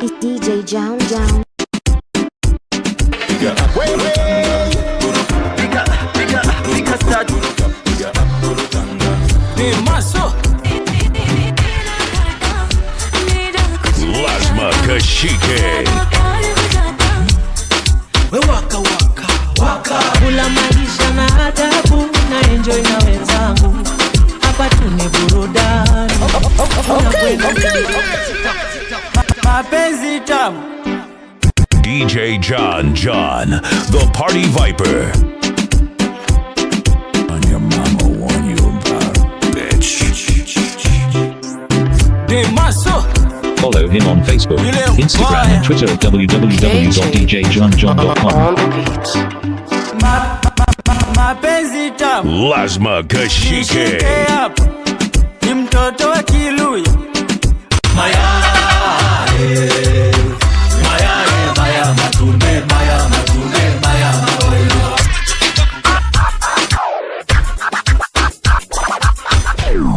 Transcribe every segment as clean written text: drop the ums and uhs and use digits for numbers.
DJ John John. Lazma Kashike. Kula maisha na adabu na enjoy na wenzangu, hapa tu ni burudani. Mapenzi tamu. DJ John John, the Party Viper. On your mama warn you about, bitch. Follow him on Facebook, Instagram and Twitter at www.djjohnjohn.com. Mapenzi tamu. Lazma Kashike. Nishike hapa. Ni mtoto wa Kiluya.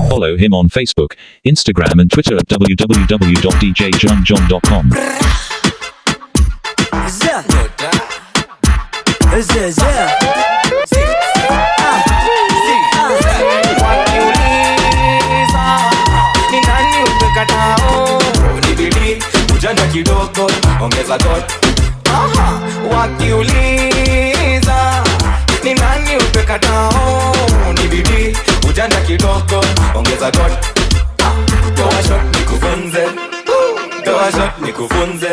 Follow him on Facebook, Instagram and Twitter at www.djjohnjohn.com. Wakiuliza ni nani umekatao, ni bidii ujanja kidogo ongeza god. Aha, wakiuliza ni nani umekatao, ni bidii ujanja kidogo ongeza god. Ah, toa shot nikufunze, toa shot nikufunze,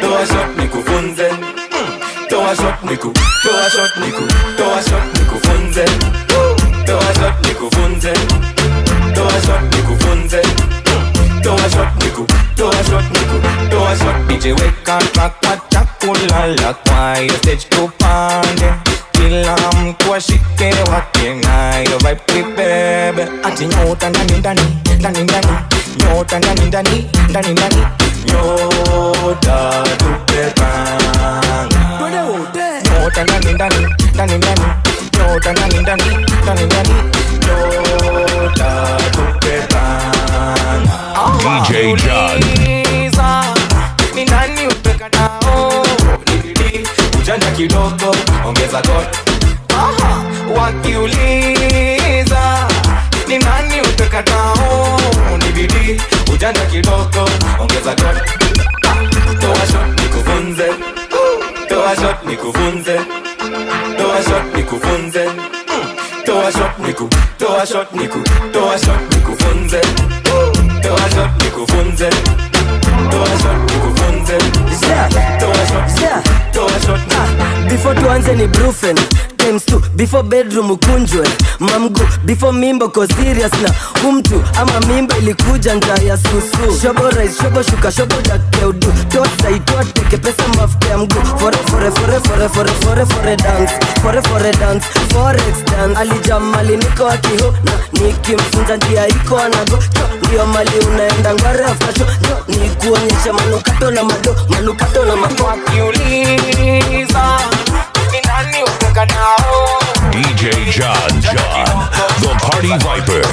toa shot nikufunze, toa shot niku, toa shot niku, toa shot nikufunze, toa shot nikufunze, toa shot nikufunze, toa shot niku, toa shot niku, toa shot. DJ weka track kwa chakula la kwa hiyo stage tupande, kila mtu ashike wake nayo vibe kibebe. Ati nyota ndani ndani ndani ndani, nyota ndani ndani ndani ndani, nyota tupe panga. Nyota ndani ndani ndani ndani, nyota ndani ndani ndani ndani, nyota tupe panga. DJ John. Ni nani upekatao, ni bidii ujanja kidogo ongeza god. Aha, wakiuliza ni nani upekatao, ni bidii ujanja kidogo ongeza god. Ah, toa shot nikufunze, toa shot nikufunze, toa shot nikufunze, toa shot niku, toa shot niku, toa shot nikufunze, toa shot nikufunze, toa shot nikufunze, toa shot, toa shot. Before tuanze ni brufen times 2, before bedroom ukunjwe mamgu, before mimba ko serious na umtu ama mimba ilikuja nja ya susu. Shobo rise, shobo shuka, shobo dakeudu, tota itoa teke pesa mafuta ya mguu. Fore fore fore fore fore fore fore dance, fore fore dance, forex dance. Alijamali niko akiho na nikimfunza njia iko anago cho, ndio mali unaenda ngware after show. Ndio nikuonyeshe manukato na mado, manukato na mado. Wakiuliza ni nani utekatao, DJ John John, the Party Viper.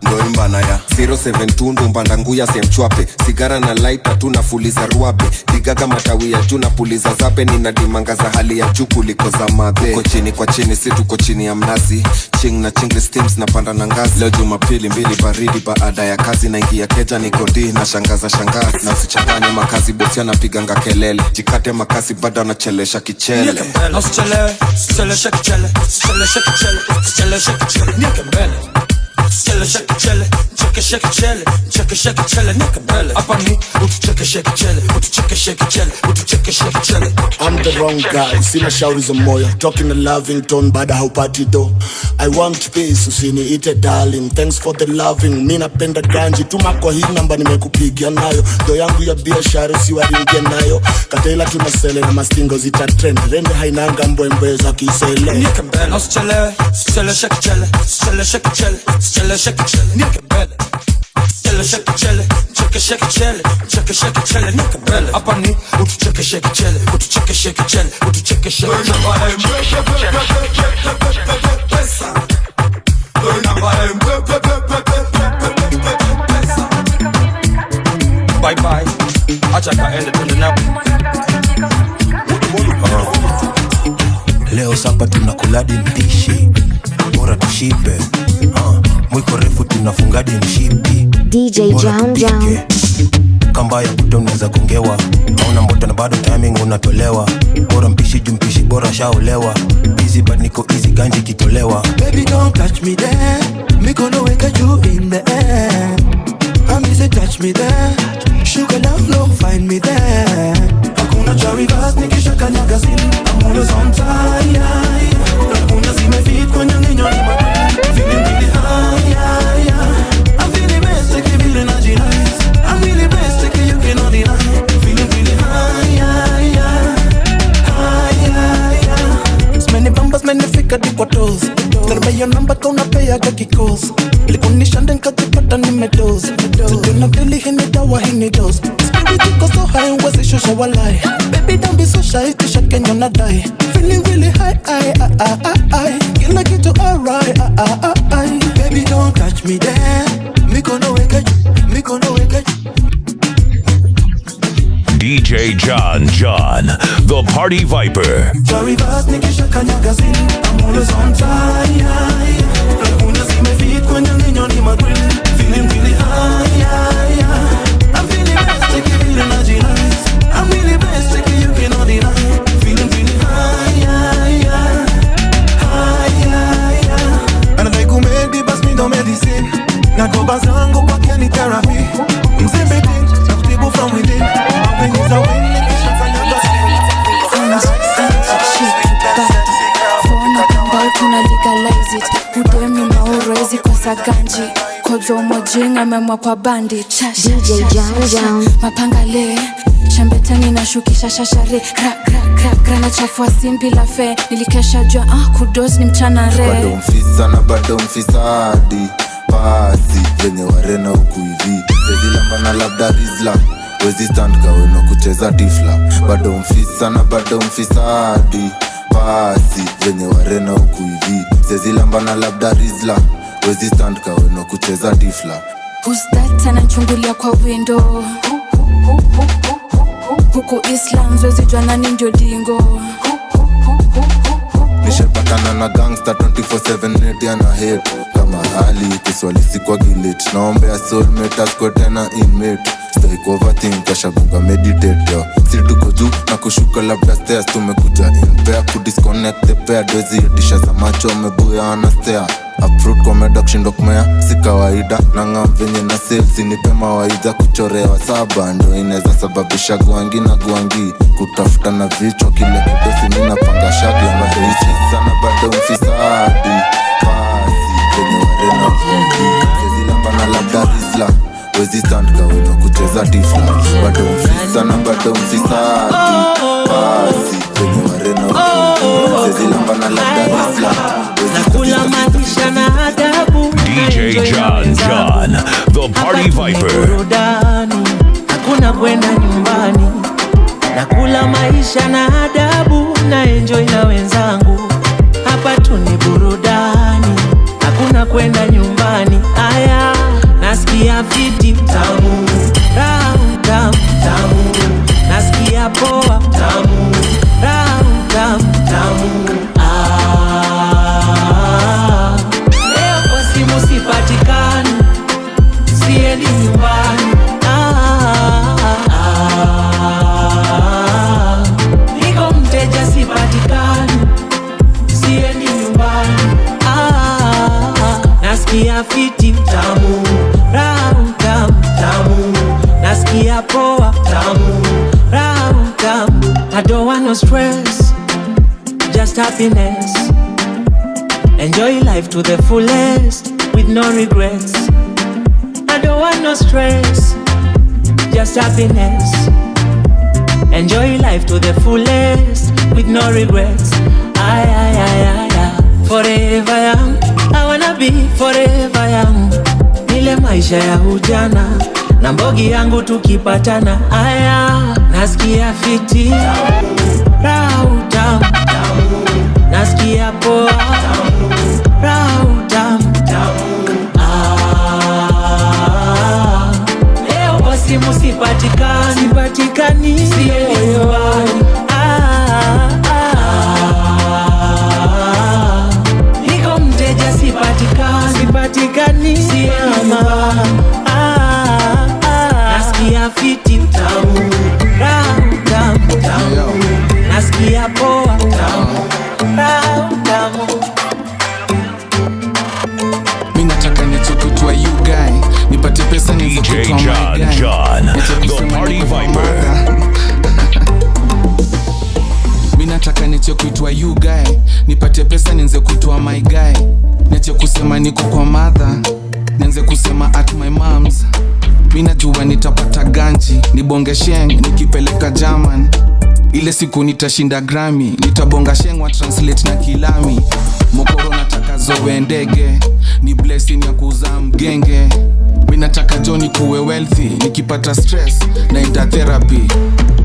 Ndoimbana ya 072 ndumbanda nguya semchwape sigara na lighter tu nafuliza ruabe digaga matawi ya juu na puliza zabe nina dimanga za hali ya juu kuliko za madhe. Tuko chini kwa chini si tuko chini ya mnazi ching na chingli steams na panda na ngazi. Leo Jumapili mbili baridi baada ya kazi naingia keja niko D na shangaza shangazi na usichanganye makazi bosi anapiganga kelele jikate makasi bado anachelesha kichele. Cheke shake chele, cheke shake chele, nieke mbele. Hapa ni utucheke shake chele, utucheke shake chele, utucheke shake chele. I'm the wrong guy, sina shauri za moyo. Talking a loving tone, bada haupati do. I want peace, usiniite darling. Thanks for the loving, mi napenda ganji. Tuma kwa hii namba nimekupigia nayo. Do yangu ya biashara usiwaringie nayo. Katela tunasele na mastingo zita trend. Rende hainanga mbwembwe za kisele. Nieke mbele, usichelewe, usichele shake chele, usichele shake chele, usichele shake chele. Nieke mbele. Chele shake chele, cheke shake chele, cheke shake chele, nieke mbele. Hapa ni utucheke shake chele, utucheke shake chele, utucheke shake chele. Bye bye. Acha kaende twende nao. Leo sapa tunakuladi mpishi, bora tushibe. Mwiko refu tunafungadi mshipi. DJ John John. Kamba ya kuto unaweza gongewa. Hauna mboto na bado timing unatolewa. Bora mpishi juu mpishi bora shaolewa. Busy but niko easy ganji kitolewa. Baby don't touch me there, mikono weka juu in the air. I'm easy touch me there, sugar down low find me there. Hakuna cha reverse nikisha kanyaga zini, I'm always on time. Hakuna zimefit kwenye ninyo ni madini. Feeling really high, yeah, yeah. I'm feeling best, take it really nice. I'm really best, take it you cannot deny. Feeling really high, yeah, yeah. High, yeah, yeah. Many bambas menifika di kwa toes. Karba hiyo namba kauna pay aga kikos. Ilikunisha nikajipata nimedoze. Sijui dili hii ni dawa hii ni dose. Spirit iko so high huwezi shusha walai. Baby don't be so shy, tisha Kenya unadai. Feeling really high, I, I, I, I. Kila kitu alright, I, I, I. Baby don't touch me there. Mikono weka juu, mikono weka juu. DJ John John, the Party Viper. Sorry, bus nikisha kanyaga zini, I'm always on time. Hakuna zimefit kwenye ninyo ni magrill. Feeling really high, yeah, yeah. I'm feeling best, take it really nice. I'm really best, take it you cannot deny. Feeling really high, yeah, yeah. High, yeah, yeah. Anadai kumedi bas mi ndo medicine. Na zangu kwake ni therapy. Mzimbe na kutibu from within. Kuna legalize it. Udemi maurezi kwa saganji. Kozo mojinga memwa kwa bandi. DJ John John. Mapanga le shambetani na shukisha shashare. Kra kra kra kra na chafua simpi la fe. Nilikesha jua kudos ni mchana re. Bado mfisa na bado mfisadi. Pasi venye warena huku hivi. Sezilamba na labda rizla. Wezi stand kaweno kucheza tifla. Bado mfisa na bado mfisadi. Pasi venye warena huku hivi. Sezilamba na labda rizla. Wezi stand kaweno kucheza tifla. Who's that anachungulia kwa window? Huku Islam zoezi jua nani ndio dingo. Nishapatana na gangster 24/7 net ana hate. Kama hali kuswali si kwa gilit. Naombea soulmate asikwe tena inmate. Stay overthink kashagunga meditate yo. Si tuko juu na kushuka labda stairs. Tumekuja in pair kudisconnect the pair. Dozi itisha za macho amebuya ana stare. Uproot kwa meda kushindwa kumea si kawaida. Nanga venye na sales nipe mawaidha. Kuchorewa saba ndo inaweza sababisha gwangi na gwangi. Kutafuta na vichwa kile kidosi mimi napanga shagla. Bado hizi sana bado mfisadi. Pasi kwenye warena vumbi. Sezilamba na labda rizla. Wezi stand kaweno kucheza tifla. Bado mfisa na bado mfisadi. Pasi kwenye warena vumbi. Sezilamba na labda rizla. Nakula maisha na adabu. DJ John John, the Party Viper. Burudani, hakuna kwenda nyumbani. Nakula maisha na adabu, na enjoy na wenzangu. Hapa tu ni burudani, hakuna kwenda nyumbani. Aya, nasikia fiti tamu, raha tamu tamu. Nasikia poa tamu, raha tamu tamu. Leo kwa simu sipatikani, siendi nyumbani. Niko mteja sipatikani, siendi nyumbani. Nasikia fiti tamu, raha no stress, just happiness. Enjoy life to the fullest with no regrets. I don't want no stress, just happiness. Enjoy life to the fullest with no regrets. Ay, ay, ay, ay, ay. Forever young, I wanna be forever young. Nile maisha ya ujana na mbogi yangu tukipatana. Aya, nasikia fiti, raha utamu, nasikia poa, raha utamu. Ah, leo kwa simu sipatikani, sipatikani, siendi nyumbani. Ah, ah, niko mteja sipatikani, sipatikani, siendi nyumbani. Ah, ah, nasikia fiti utamu, raha utamu, nasikia poa utamu, raha utamu. Mi nataka nichokutwa you guy, nipate pesa nianze DJ kutoa my John guy. John, Niache the kusema Party niko kwa Viper. mother. Mi nataka niche kuitwa you guy, nipate pesa nianze kuitwa my guy. Niache kusema niko kwa mother, nianze kusema at my mom's. Mi najua nitapata ganji, nibonge sheng nikipeleka German. Ile siku nitashinda Grammy, nitabonga sheng wa translate na kilami. Mokoro nataka zowe ndege, ni blessing ya kuzaa mgenge. Mi nataka Johnny kuwe wealthy, nikipata stress naenda therapy.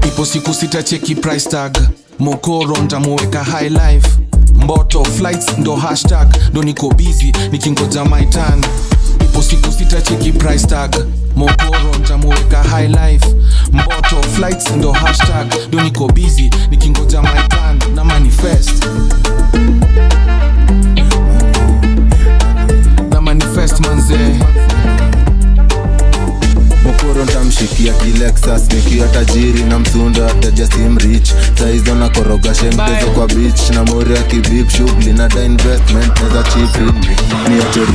Ipo siku sitacheki price tag, mokoro ntamuweka high life. Mboto flights ndo hashtag, ndo niko busy nikingoja my turn. Ipo siku sitacheki price tag, mokoro ntamuweka high life. Mboto flights ndo hashtag, ndo niko busy nikingoja my turn na manifest. Na manifest manze. Mokoro ntamshikia kilexas nikiwa tajiri na msunda ateja simrich saizo na koroga shemtezo kwa beach na mori ya kibip shughuli na da investment neza chip in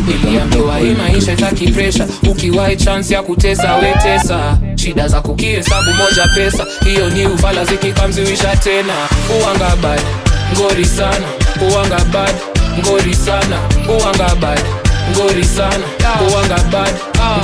ni Niliambiwa hii maisha itaki pressure, ukiwahi chance ya kutesa wetesa. Shida za kukihesabu moja pesa, hiyo ni ufala zikikamziwisha tena. Uwanga bad, ngori sana, uwanga bad, ngori sana, uwanga bad, ngori sana, uwanga bad,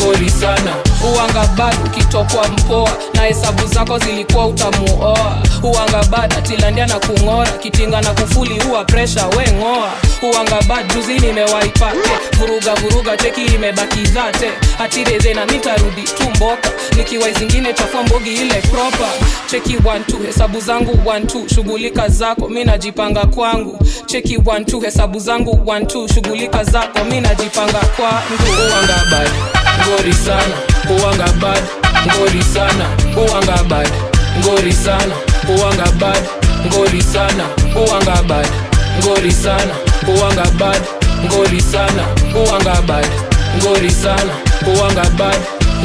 ngori sana. Uwanga bad ukitokwa mpoa na hesabu zako zilikuwa utamuoa. Uwanga bad atilandia na kung'ora, kitinga na kufuli huwa pressure we ng'oa. Uwanga bad juzi nimewaipate, vuruga vuruga cheki imebaki dhate. Atireze na nitarudi tumboka, nikiwa zingine chafua mbogi ile proper. Cheki 1 2 hesabu zangu 1 2 shughulika zako mimi najipanga kwangu. Cheki 1 2 hesabu zangu 1 2 shughulika zako mimi najipanga kwangu. Uwanga bad, ngori sana, uwanga bad, ngori sana, uwanga bad, ngori sana, uwanga bad, ngori sana, uwanga bad, ngori sana, uwanga bad, ngori sana, uwanga bad, ngori sana, uwanga bad,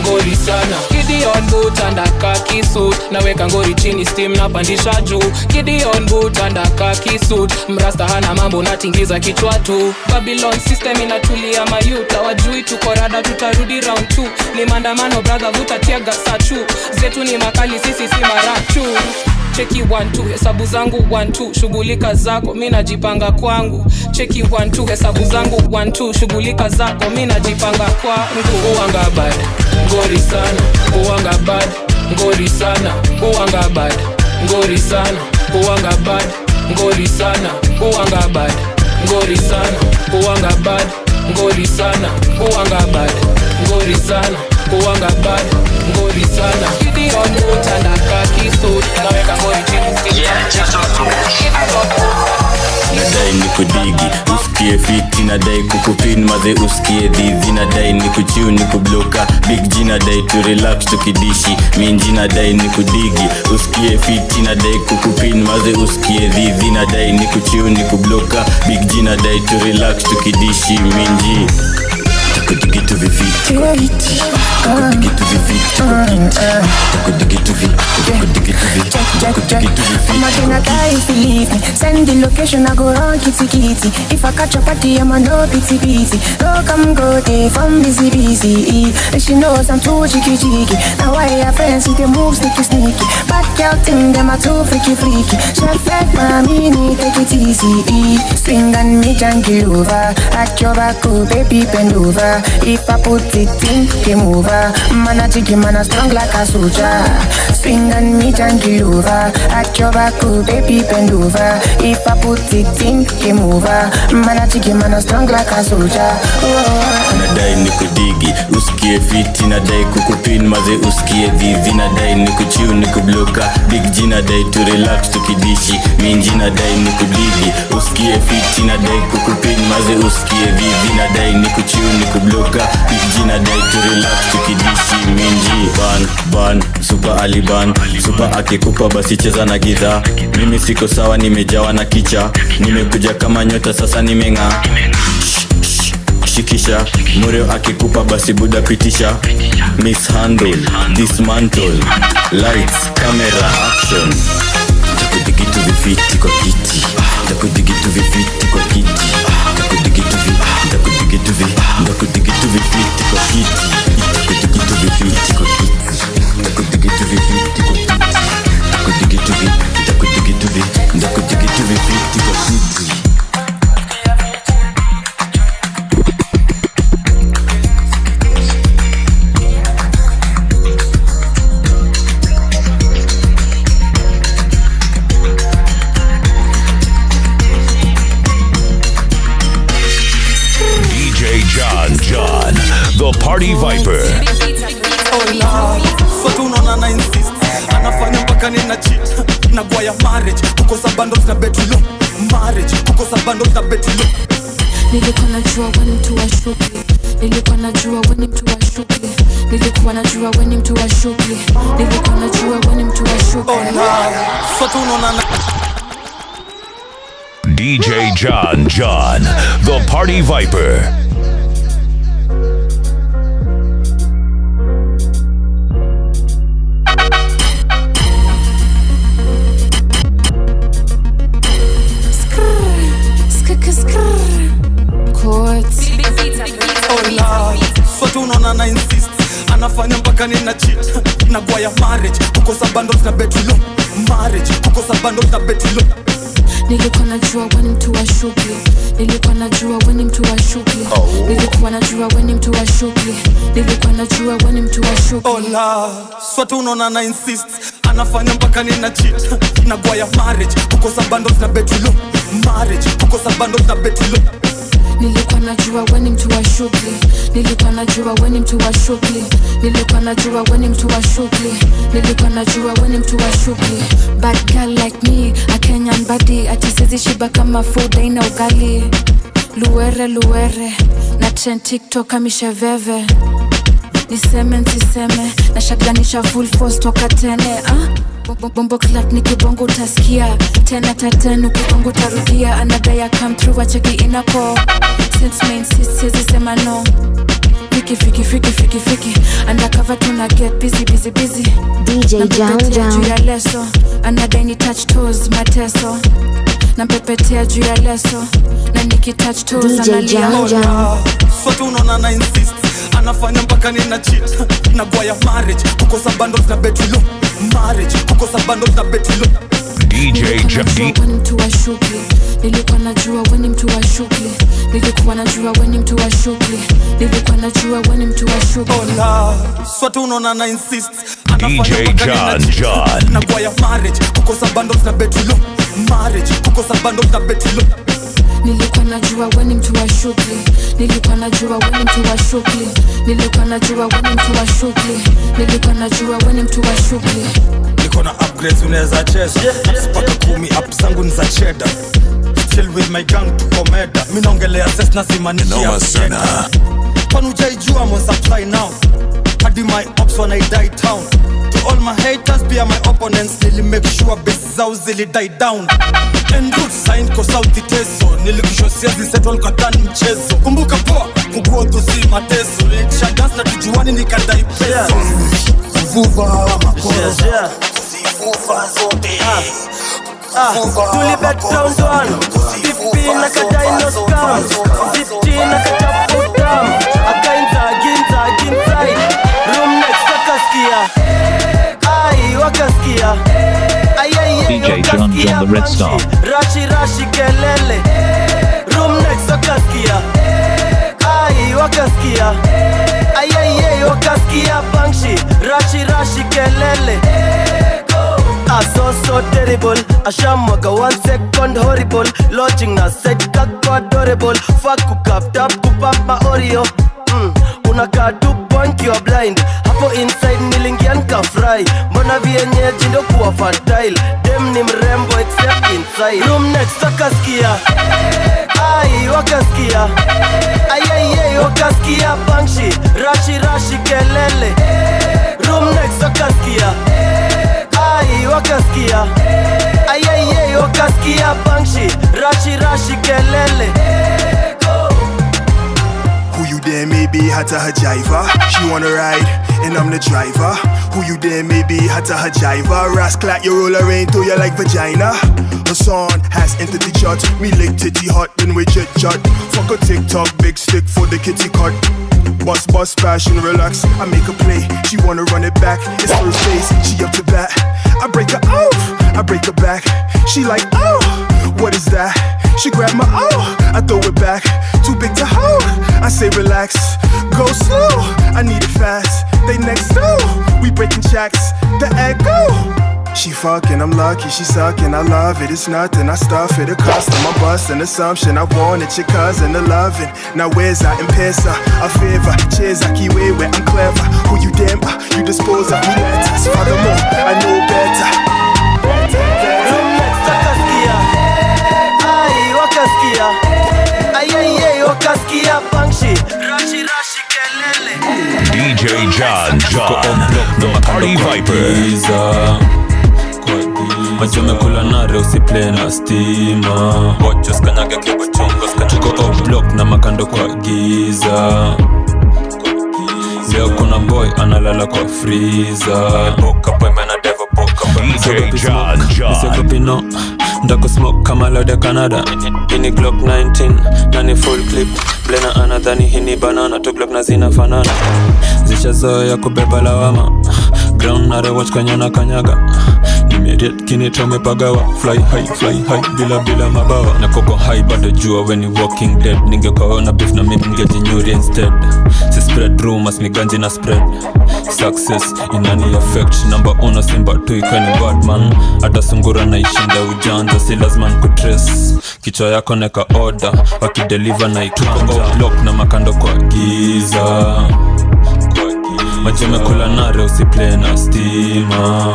ngori sana. Gideon boot and a khaki suit, naweka ngori chini steam napandisha juu. Gideon boot and a khaki suit, mrasta hana mambo natingiza kichwa tu. Babylon system inatulia mayuta, wajui tuko rada tutarudi round 2. Ni maandamano brother vuta tiaga sachu, zetu ni makali sisi si marachu. Cheki 1 2 hesabu zangu 1 2 shughulika zako mimi najipanga kwangu. Cheki 1 2 hesabu zangu 1 2 shughulika zako mimi najipanga kwangu. Uwanga bad, ngori sana, uwanga bad, ngori sana, uwanga bad, ngori sana, uwanga bad, ngori sana, uwanga bad, ngori sana, uwanga bad, ngori sana, uwanga bad, ngori sana, uwanga bad, ngori sana. Gideon boot and a khaki suit, naweka ngori chini. Nadai ni kudigi usikie fiti, nadai kukupin maze usikie dhizi, nadai ni kuchiu ni kubloka big G, nadai tu relax tukidishi minji, nadai ni kudigi usikie fiti, nadai kukupin maze usikie dhizi, nadai ni kuchiu ni kubloka big G, nadai tu relax tukidishi minji. Takudigi tu vifiti kwa kiti. Takudigi tu vifiti kwa kiti. Takudigi tu vi, takudigi tu vi, takudigi tu vifiti. I'm gonna die if you leave me. Send the location, I go run kitty kitty. If I catch a party, I'm a no pity pity. No come go day from busy busy. And she knows I'm too cheeky cheeky. Now why her friends see they move sneaky sneaky. Back out in them are too freaky freaky. Chef like mommy, need take it easy. Swing and me jangle over. At your back, oh baby bend over. If I put it in, game over. Man a jiggy, man a strong like a soldier. Swing and me jangle over. At your back, oh baby bend over. If I put it in, game over. Man a jiggy, man a strong like a soldier. Oh. Nadai nikudigi usikie fiti, nadai kukupin maze usikie dhivi, nadai nikuchiu nikubloka big G, nadai tu relax tukidishi minji, nadai nikudigi usikie fiti, nadai kukupin maze usikie dhivi, nadai nikuchiu nikubloka big G, nadai tu relax tukidishi minji. Ban ban super aliban super akikupa basi cheza na gidhaa. Mimi siko sawa, nimejawa na kicha, nimekuja kama nyota sasa nimeng'aa. Shikisha mureo akikupa basi buda pitisha. Mishandle, dismantle, lights, camera, action. Takudigi tu vifiti kwa kiti. Takudigi tu vifiti kwa kiti. Takudigi tu vi, takudigi tu vi, takudigi tu vifiti kwa kiti. Takudigi tu vifiti kwa kiti. Takudigi tu vifiti kwa kiti. Takudigi tu vi, takudigi tu vi, takudigi tu vifiti kwa kiti. John, the Party Viper. Oh, sote unaona na insist anafanya mpaka nina cheat na gwaya marriage kukosa bundles na betulo marriage kukosa bundles na betulo. Nilikuwa najua wewe ni mtu wa shughuli. Nilikuwa najua wewe ni mtu wa shughuli. Nilikuwa najua wewe ni mtu wa shughuli. Nilikuwa najua wewe ni mtu wa shughuli. Oh, sote unaona na DJ John John, the Party Viper. Unaona na insist anafanya mpaka nina cheat na gwaya marriage kukosa bundles na betulo marriage kukosa bundles na betulo. Nilikuwa najua wewe ni mtu wa shughuli. Nilikuwa najua wewe ni mtu wa shughuli. Nilikuwa najua wewe ni mtu wa shughuli. Nilikuwa najua wewe ni mtu wa shughuli. Hola, sote unaona na insist anafanya mpaka nina cheat na gwaya marriage kukosa bundles na betulo marriage kukosa bundles na betulo. Nilikuwa najua wewe ni mtu wa shughuli. Nilikuwa najua wewe ni mtu wa shughuli. Nilikuwa najua wewe ni mtu wa shughuli. Nilikuwa najua wewe ni mtu wa shughuli. Bad girl like me, a Kenyan body, ati sizi shiba kama food haina ugali. Luere luere, na trend TikTok kamisha veve. Niseme nsiseme, na shaglanisha full force toka tene. Bombo clap nikibongo utasikia. Tena tatenu ukibongo utarudia. Anadai come through wacheki inako. Since main sis sizi sema no. Fiki fiki fiki fiki fiki. Undercover tuna get busy busy busy. DJ John John juu ya leso. Anadai ni touch toes mateso. Nampepetea juu ya leso. Na niki touch toes DJ analia. John John. Sote unaona na insist anafanya mpaka nina cheat na gwaya marriage kukosa bundles na betulo marriage kukosa bundles na betulo. DJ John ni mtu wa shughuli. Nilikuwa najua wewe ni mtu wa shughuli. Nilikuwa najua wewe ni mtu wa shughuli. Nilikuwa najua wewe ni mtu wa shughuli. Hola, sote unaona na insist anafanya DJ John John na gwaya marriage kukosa bundles na betulo marriage kukosa bundles na betulo. Nilikuwa najua wewe ni mtu wa shughuli. Nilikuwa najua wewe ni mtu wa shughuli. Nilikuwa najua wewe ni mtu wa shughuli. Nilikuwa najua wewe ni mtu wa shughuli. Niko na upgrades unaweza cheza. Sipaka 10 up zangu ni za cheddar. Chill with my gang tuko meda. Mimi naongelea sasa na simanishi ya sana. Kwani hujaijua I'm on supply now. Hadi my ops when I die town. To all my haters be my opponents. Nili make sure base zao zili die down. En route sign ko South Teso. Nilikushosia zisettle kwa tani mchezo. Kumbuka poa kukuoto si mateso. Licha dance na tujuani nikadai peso. Vuva makoro. Vuva zote. Tulibet round 1 15 akadai no scam. 15 akachafu dam. Akainza ginza ginside. Room next wakaskia. Ai wakaskia. Ai ai ai DJ John John the Red Star. Rashi rashi kelele. Room next wakaskia. Ai wakaskia. Ai ai ai wakaskia bangshi. Rashi rashi kelele. I so so terrible. Ashamwaga 1 second horrible. Lodging na set kako adorable. Fuck kukap tap kupap ma Oreo. Unakaa tu punk you are blind. Hapo inside nilingia nikafry. Mbona vienyeji ndo kuwa fertile. Dem ni mrembo except inside. Room next wakaskia. Ai wakaskia. Ai ai ai wakaskia bangshi. Rashi rashi kelele. Room next wakaskia. Ai wakaskia. Ai ai ai wakaskia bangshi. Rashi rashi kelele. Who you there maybe hata hajaiva. She wanna ride and I'm the driver. Who you there maybe hata hajaiva. Rasclat your roller ain't through you like vagina. Hassan has entered the chart. Me lick titty hot then we chit chat. Fuck a TikTok big stick for the kitty cut. Bust bust passion relax. I make a play. She wanna run it back. It's her face. She up to bat. I break her off. I break her back. She like oh, what is that? She grab my oh, I throw it back. Too big to hold. I say relax, go slow. I need it fast. They next door. We breaking checks. The echo. She fucking, I'm lucky, she sucking, I love it, it's nothing, I stuff it, a custom, I'm busting, assumption, I want it, your cousin, the loving, now where's I, in-pesa, a favor, cheers, I keep way where I'm clever, who you damn, you dispose of me letters, furthermore, I know better. Room next wakaskia. Ai wakaskia. Ai ai ai wakaskia bangshi. Rashi rashi kelele. DJ John John, the Party Viper. Machomekula nare usiplay na stima. Tuko off block na makando kwa giza. Leo kuna boy analala kwa freezer. DJ John John. Nisiogopi no, ndako smoke kama loud ya Canada. Hii Glock 19 na ni full clip. Blena anadhani hii ni banana, tu Glock na zinafanana. Zishazoea kubeba lawama. Ground na rewatch kwenye na kanyaga. Nimeriet kinito mepagawa. Fly high bila bila mabawa. Na koko high bado jua when you walking dead. Ningekaona beef na mimi ningejinyuri instead. Si spread rumors ni ganji na spread. Success inani affect. Number uno simba tu ikweni badman. Hata sungura na ishinda ujanja. Si lazima nikutrace. Kichwa yako neka order. Wakideliver na ikanja. Block na makando kwa giza. Machomekula nare usiplay na stima.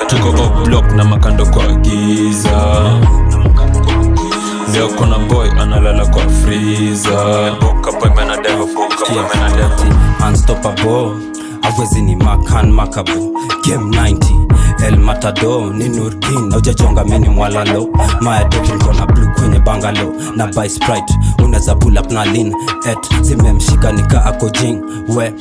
Tuko off block na makando kwa giza. Leo kuna boy analala kwa freezer. Unstoppable, awezi ni makan makabu. Game 90 El Matador ni Nurdin. Haujajonga mimi mwalalo. My dog niko na blue kwenye bungalow. Na buy Sprite unaweza pull up na lean. Et zimemshika nika ako jing. We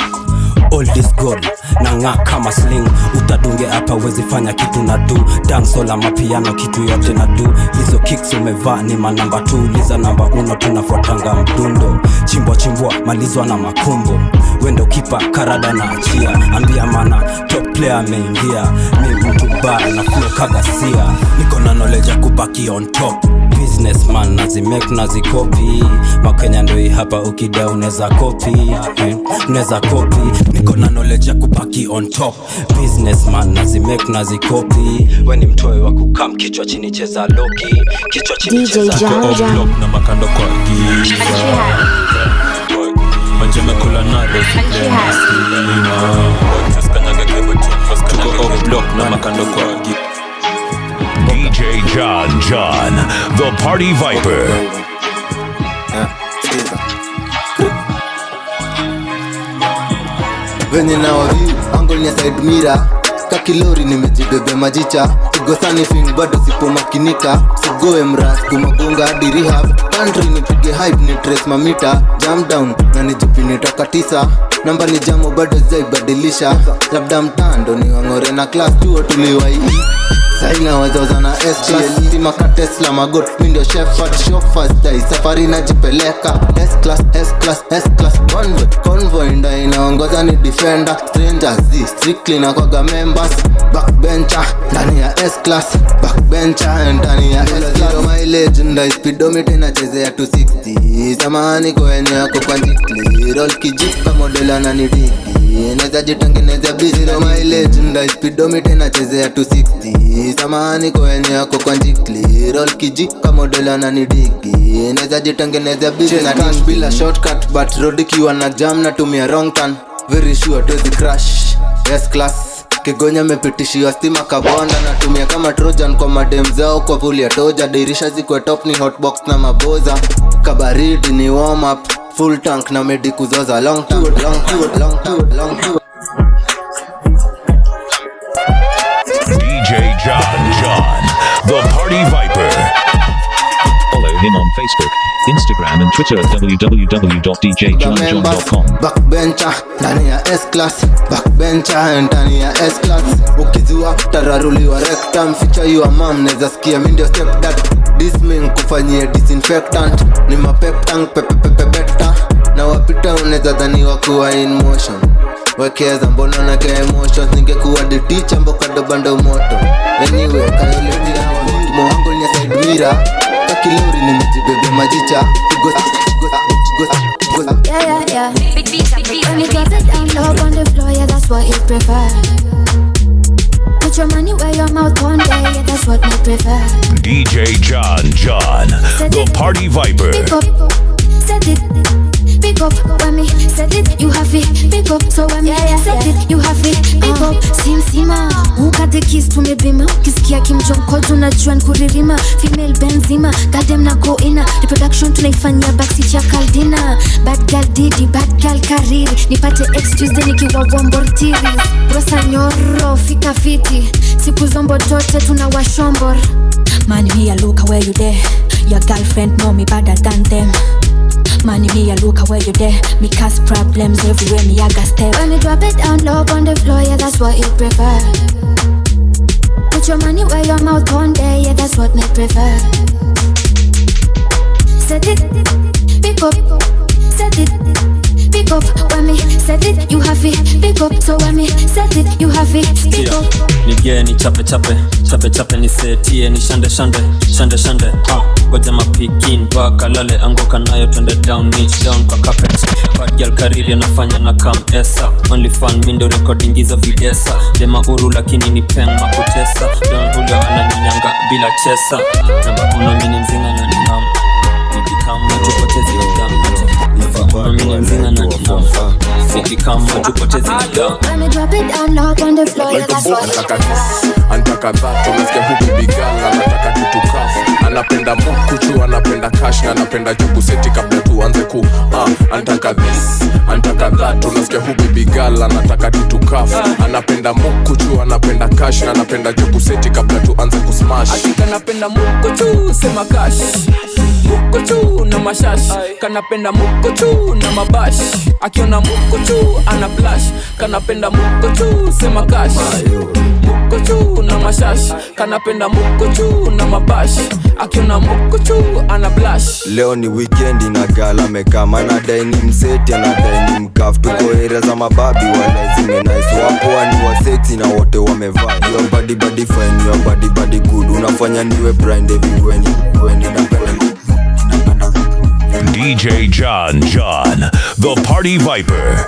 all this gold na nga kama sling. Utadunge hapa wezi fanya kitu na do. Dance la mapiano kitu yote na do. Hizo kicks umevaa ni manamba 2. Liza namba 1 tunafuatanga mdundo. Chimbwa chimbwa malizwa na makumbo. Wendo kipa karada na achia. Ambia mana top player ameingia. Mi mtu bad na flow kagasia. Niko na knowledge ya kubaki on top. Businessman nazimake nazikopi. Makenya ndoi hapa ukida unaweza copy. Unaweza copy. Niko na knowledge ya kubaki on top. Businessman nazimake nazikopi. We ni mtoe wa kukam kichwa chini cheza loki. Kichwa chini cheza Tuko off block na makando kwa giza. Majemekula nare usiplay na stima. Tuko off block na makando kwa giza. DJ John John, the Party Viper. Venye na waview, angle ni side mirror. Kakilori nimejibebe majicha. Kigosani fing bado sipomakinika. Sigoe mras kumagonga hadi rehab. Country nipige hype ni trace mamita. Jam down na nijipini toka 9. Namba ni jamo bado zaibadilisha. Labda mtando ni wangore na class chuo tuliwai. Saina wazaza na S-class. Timaka Tesla magot mi ndio shepherd chauffeur style. Safari najipeleka S-class S-class S-class. Convoy convoy ndio inaongoza ni defender. Strangers Z strictly na kwaga members. Backbencher ndani ya S-class. Backbencher ndani ya S-class. Zero mileage ndio speedometer inachezea 260. Samahani kwa eneo yako kwa jikli. Roll kijipa model ananidiki. Naweza jitengeneza busy. Zero mileage ndio speedometer inachezea 260. Samahani kwa eneo yako kwa jikli. Roll kijika model ananidiki. Naweza jitengeneza busy na cash bila shortcut but road ikiwa na jam natumia wrong turn. Very sure to the crash. S class Kigonya mepitishiwa stima kabonda. Natumia kama Trojan kwa madem zao kwa puli ya toja. Dirisha zikwe top ni hotbox na maboza. Kabaridi ni warm up. Full tank na medi kuzoza. Long time, long time, long time, long time. DJ John John, the Party Viper. Follow him on Facebook, Instagram and Twitter at www.djjohnjohn.com. Backbencher ndani ya S-class. Backbencher ndani ya S-class. Ukizua tararuliwa rectum. Feature your mom neza sikia mi ndio stepdad. Disming kufanyia disinfectant. Ni mapep tank pepe pepe beta. Na wapita unaweza dhaniwa kuwa in motion. Wekeza mbona na ke emotions. Ningekuwa the teacher mboka dobando moto. Anyway kayole mohango ni side mirror. Kakilori nimejibebe majicha. Go go go go. Yeah yeah yeah. When you drop it down low on the floor, yeah that's what you prefer. Put your money where your mouth on there, yeah that's what I prefer. DJ John John, the Party Viper. Pick up, set it. Pick up when me set it, you have it. Pick up, so when me set it, you have it. Pick up, sim sima. Uka the keys to me bima. Ukisikia kimjomkojo unajua nkuririma. Female Benzema, goddamn na go ina. Reproduction tunaifanyia backseat ya Caldina. Bad girl Didi, bad girl Kariri. Nipate ex Tuesday nikiwa Wombortiris. Rosa nyoro, fika fiti. Siku zombo tote tunawashombor. Man me a look where you there. Your girlfriend know me better than them. Money me a look where you there. Me cause problems everywhere me I got step. When me drop it down low on the floor, yeah that's what you prefer. Put your money where your mouth on there, yeah that's what me prefer. Set it, pick up, set it, pick up. When me set it, you have it, pick up. So when me set it, you have it, pick up. Nige ni chape chape, chape chape ni setie ni shande shande, shande shande. Goja mapikin mpaka lale anguka nayo twende down niche down kwa carpet. Bad girl kariri anafanya na kam esa. Only fan mindo recording hizo videsa. Dema uru lakini ni pen makutesa. Don Julio ananinyanga bila chesa. Namba uno mini mzinga na ninam. Nikikama tupotezi nidhamu. Namba uno mini mzinga na ninam. Nikikama tupotezi nidhamu. Let me drop it down low on the floor, yeah that's what you prefer. Antaka that unasikia huku bigala anataka kitu kafu. Anapenda mukuchu, anapenda cash na anapenda juku seti kabla tuanze ku antaka this, antaka that unasikia huku bigala anataka kitu kafu. Anapenda mukuchu, anapenda cash na anapenda juku seti kabla tuanze ku smash. Atika napenda mukuchu, sema cash. Mukuchu na mashash. Kanapenda mukuchu na mabash. Akiona mukuchu ana blush. Kanapenda mukuchu, sema cash. Mukuchu na mashash. Kanapenda mukuchu na mabash. Akiona mukuchu ana blush. Leo ni weekend na gala mekama anadai ni mseti anadai ni mkafu. Tuko area za mababi wala zime nice. Wapo ni wa sexy na wote wamevaa. Your body body fine, your body body good. Unafanya niwe blind everywhere when ninapenda. DJ John John, the Party Viper.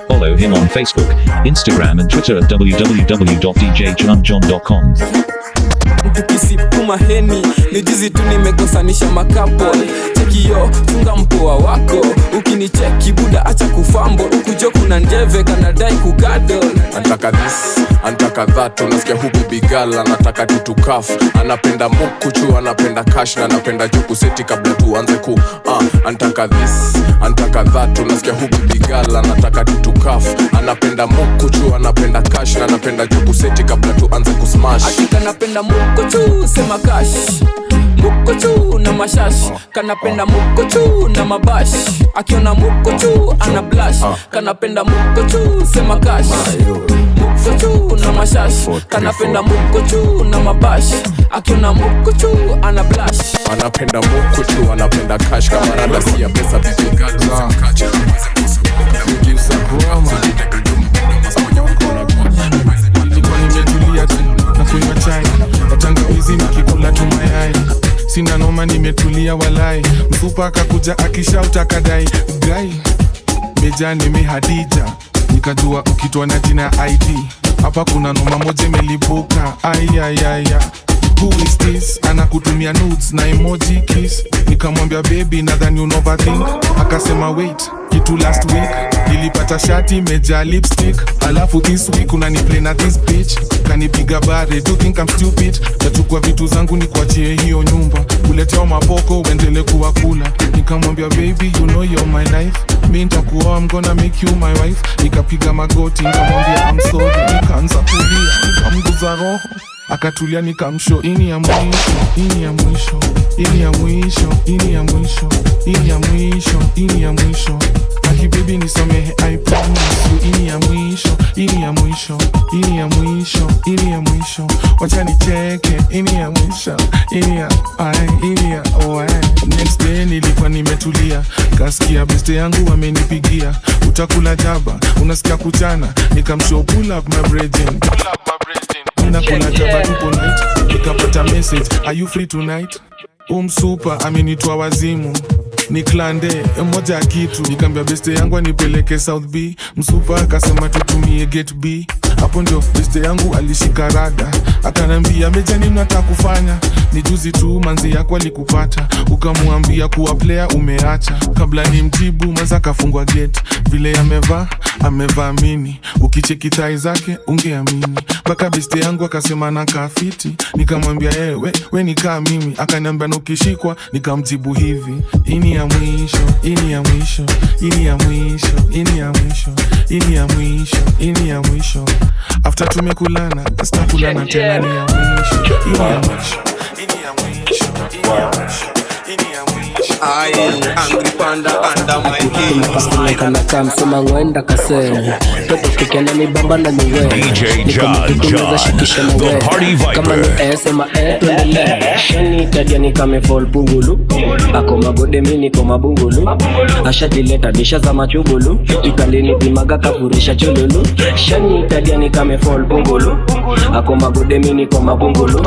Follow him on Facebook, Instagram and Twitter at www.djjohnjohn.com. Tukisipuma heni ni jizi tu nimekosanisha makapol. Cheki yo chunga mpoa wako ukinicheki buda acha kufambo. Ukujo kuna njeve kanadai kugadol. Antaka this, antaka that unasikia huku bigala anataka tutukaf. Anapenda mukuchu, anapenda cash na anapenda juku seti kabla tuanze ku antaka this, antaka Antaka that, unasikia hu baby girl anataka tutukaf. Anapenda mukuchu, anapenda cash na anapenda jukuseti kabla tuanze kusmash. Ati kanapenda mukuchu, sema cash. Mukuchu na mashash. Kanapenda mukuchu na mabash. Akiona mukuchu ana blush. Kanapenda mukuchu, sema cash. Mukuchu na mashash. Kanapenda mukuchu na mabash. Akiona mukuchu ana blush. Anapenda mukuchu, anapenda cash. Kama rada si ya pesa baby girl usimkache. Nilikuwa nimetulia tu na kunywa chai na tangawizi nikikula tu mayai. Sina noma nimetulia walai. Msupa akakuja akishout akadai guy meja nime Hadija. Nikajua ukitwa na jina ID hapa kuna noma moja imelipuka. Ayayaya, who is this? Anakutumia nudes na emoji kiss. Nikamwambia baby nadhani you overthink. Akasema wait, kitu last week nilipata shati imejaa lipstick. Alafu this week unaniplay na this bitch. Kanipiga bare, do think I'm stupid? Nachukua vitu zangu nikuachie hiyo nyumba, kuletea mapoko uendele kuwakula. Nikamwambia baby you know you're my life, mi nitakuoa, I'm gonna make you my wife. Nikapiga magoti nikamwambia I'm sorry. Nikaanza kulia, nikamguza roho akatulia, nikamshow ini ya mwisho, ini ya mwisho, ini ya mwisho, ini ya mwisho, ini ya mwisho, ini ya mwisho. Aki baby nisamehe, I promise you, ini ya mwisho, ini ya mwisho, ini ya mwisho, ini ya mwisho. Wacha nicheke, ini ya mwisho, ini ya ai, ini ya oe. Next day nilikuwa nimetulia, kasikia beste yangu wamenipigia, utakula jaba, unasikia kuchana. Nikamshow pull up my brethren, pull up my brethren. Nakula jaba tupo night, nikapata message, are you free tonight? Umsupa amenitoa wazimu, ni klande moja kitu. Nikamwambia beste yangu anipeleke South B, msupa akasema tutumie gate B. Hapo ndio beste yangu alishika rada, akanambia meja nini nataka kufanya. Ni juzi tu manzi yako alikupata, ukamwambia kuwa player umeacha. Kabla nimjibu maza kafungwa gate, vile amevaa amevaa mini, ukicheki tai zake ungeamini. Baka beste yangu akasema na kafiti, nikamwambia we ni kama mimi. Akaniambia na ukishikwa, nikamjibu hivi, ini ya mwisho, ini ya mwisho, ini ya mwisho, ini ya mwisho, ini ya mwisho, ini ya mwisho. After tumekulana sitakulana tena, ni ya mwisho, ini ya mwisho, ini ya mwisho, ini ya mwisho, ini ya mwisho. I angry panda under my king. Kana kamsema ngwenda kase toto kikena ni bamba na niwe DJ John John, the Party kama ni Viper. sema tuendelee. Shani tadia ni kame fall pungulu ako magode mimi niko mabungulu ashajileta disha za machubulu tukalini bimaga kafurisha chululu. Shani tadia ni kame fall pungulu ako magode mimi niko mabungulu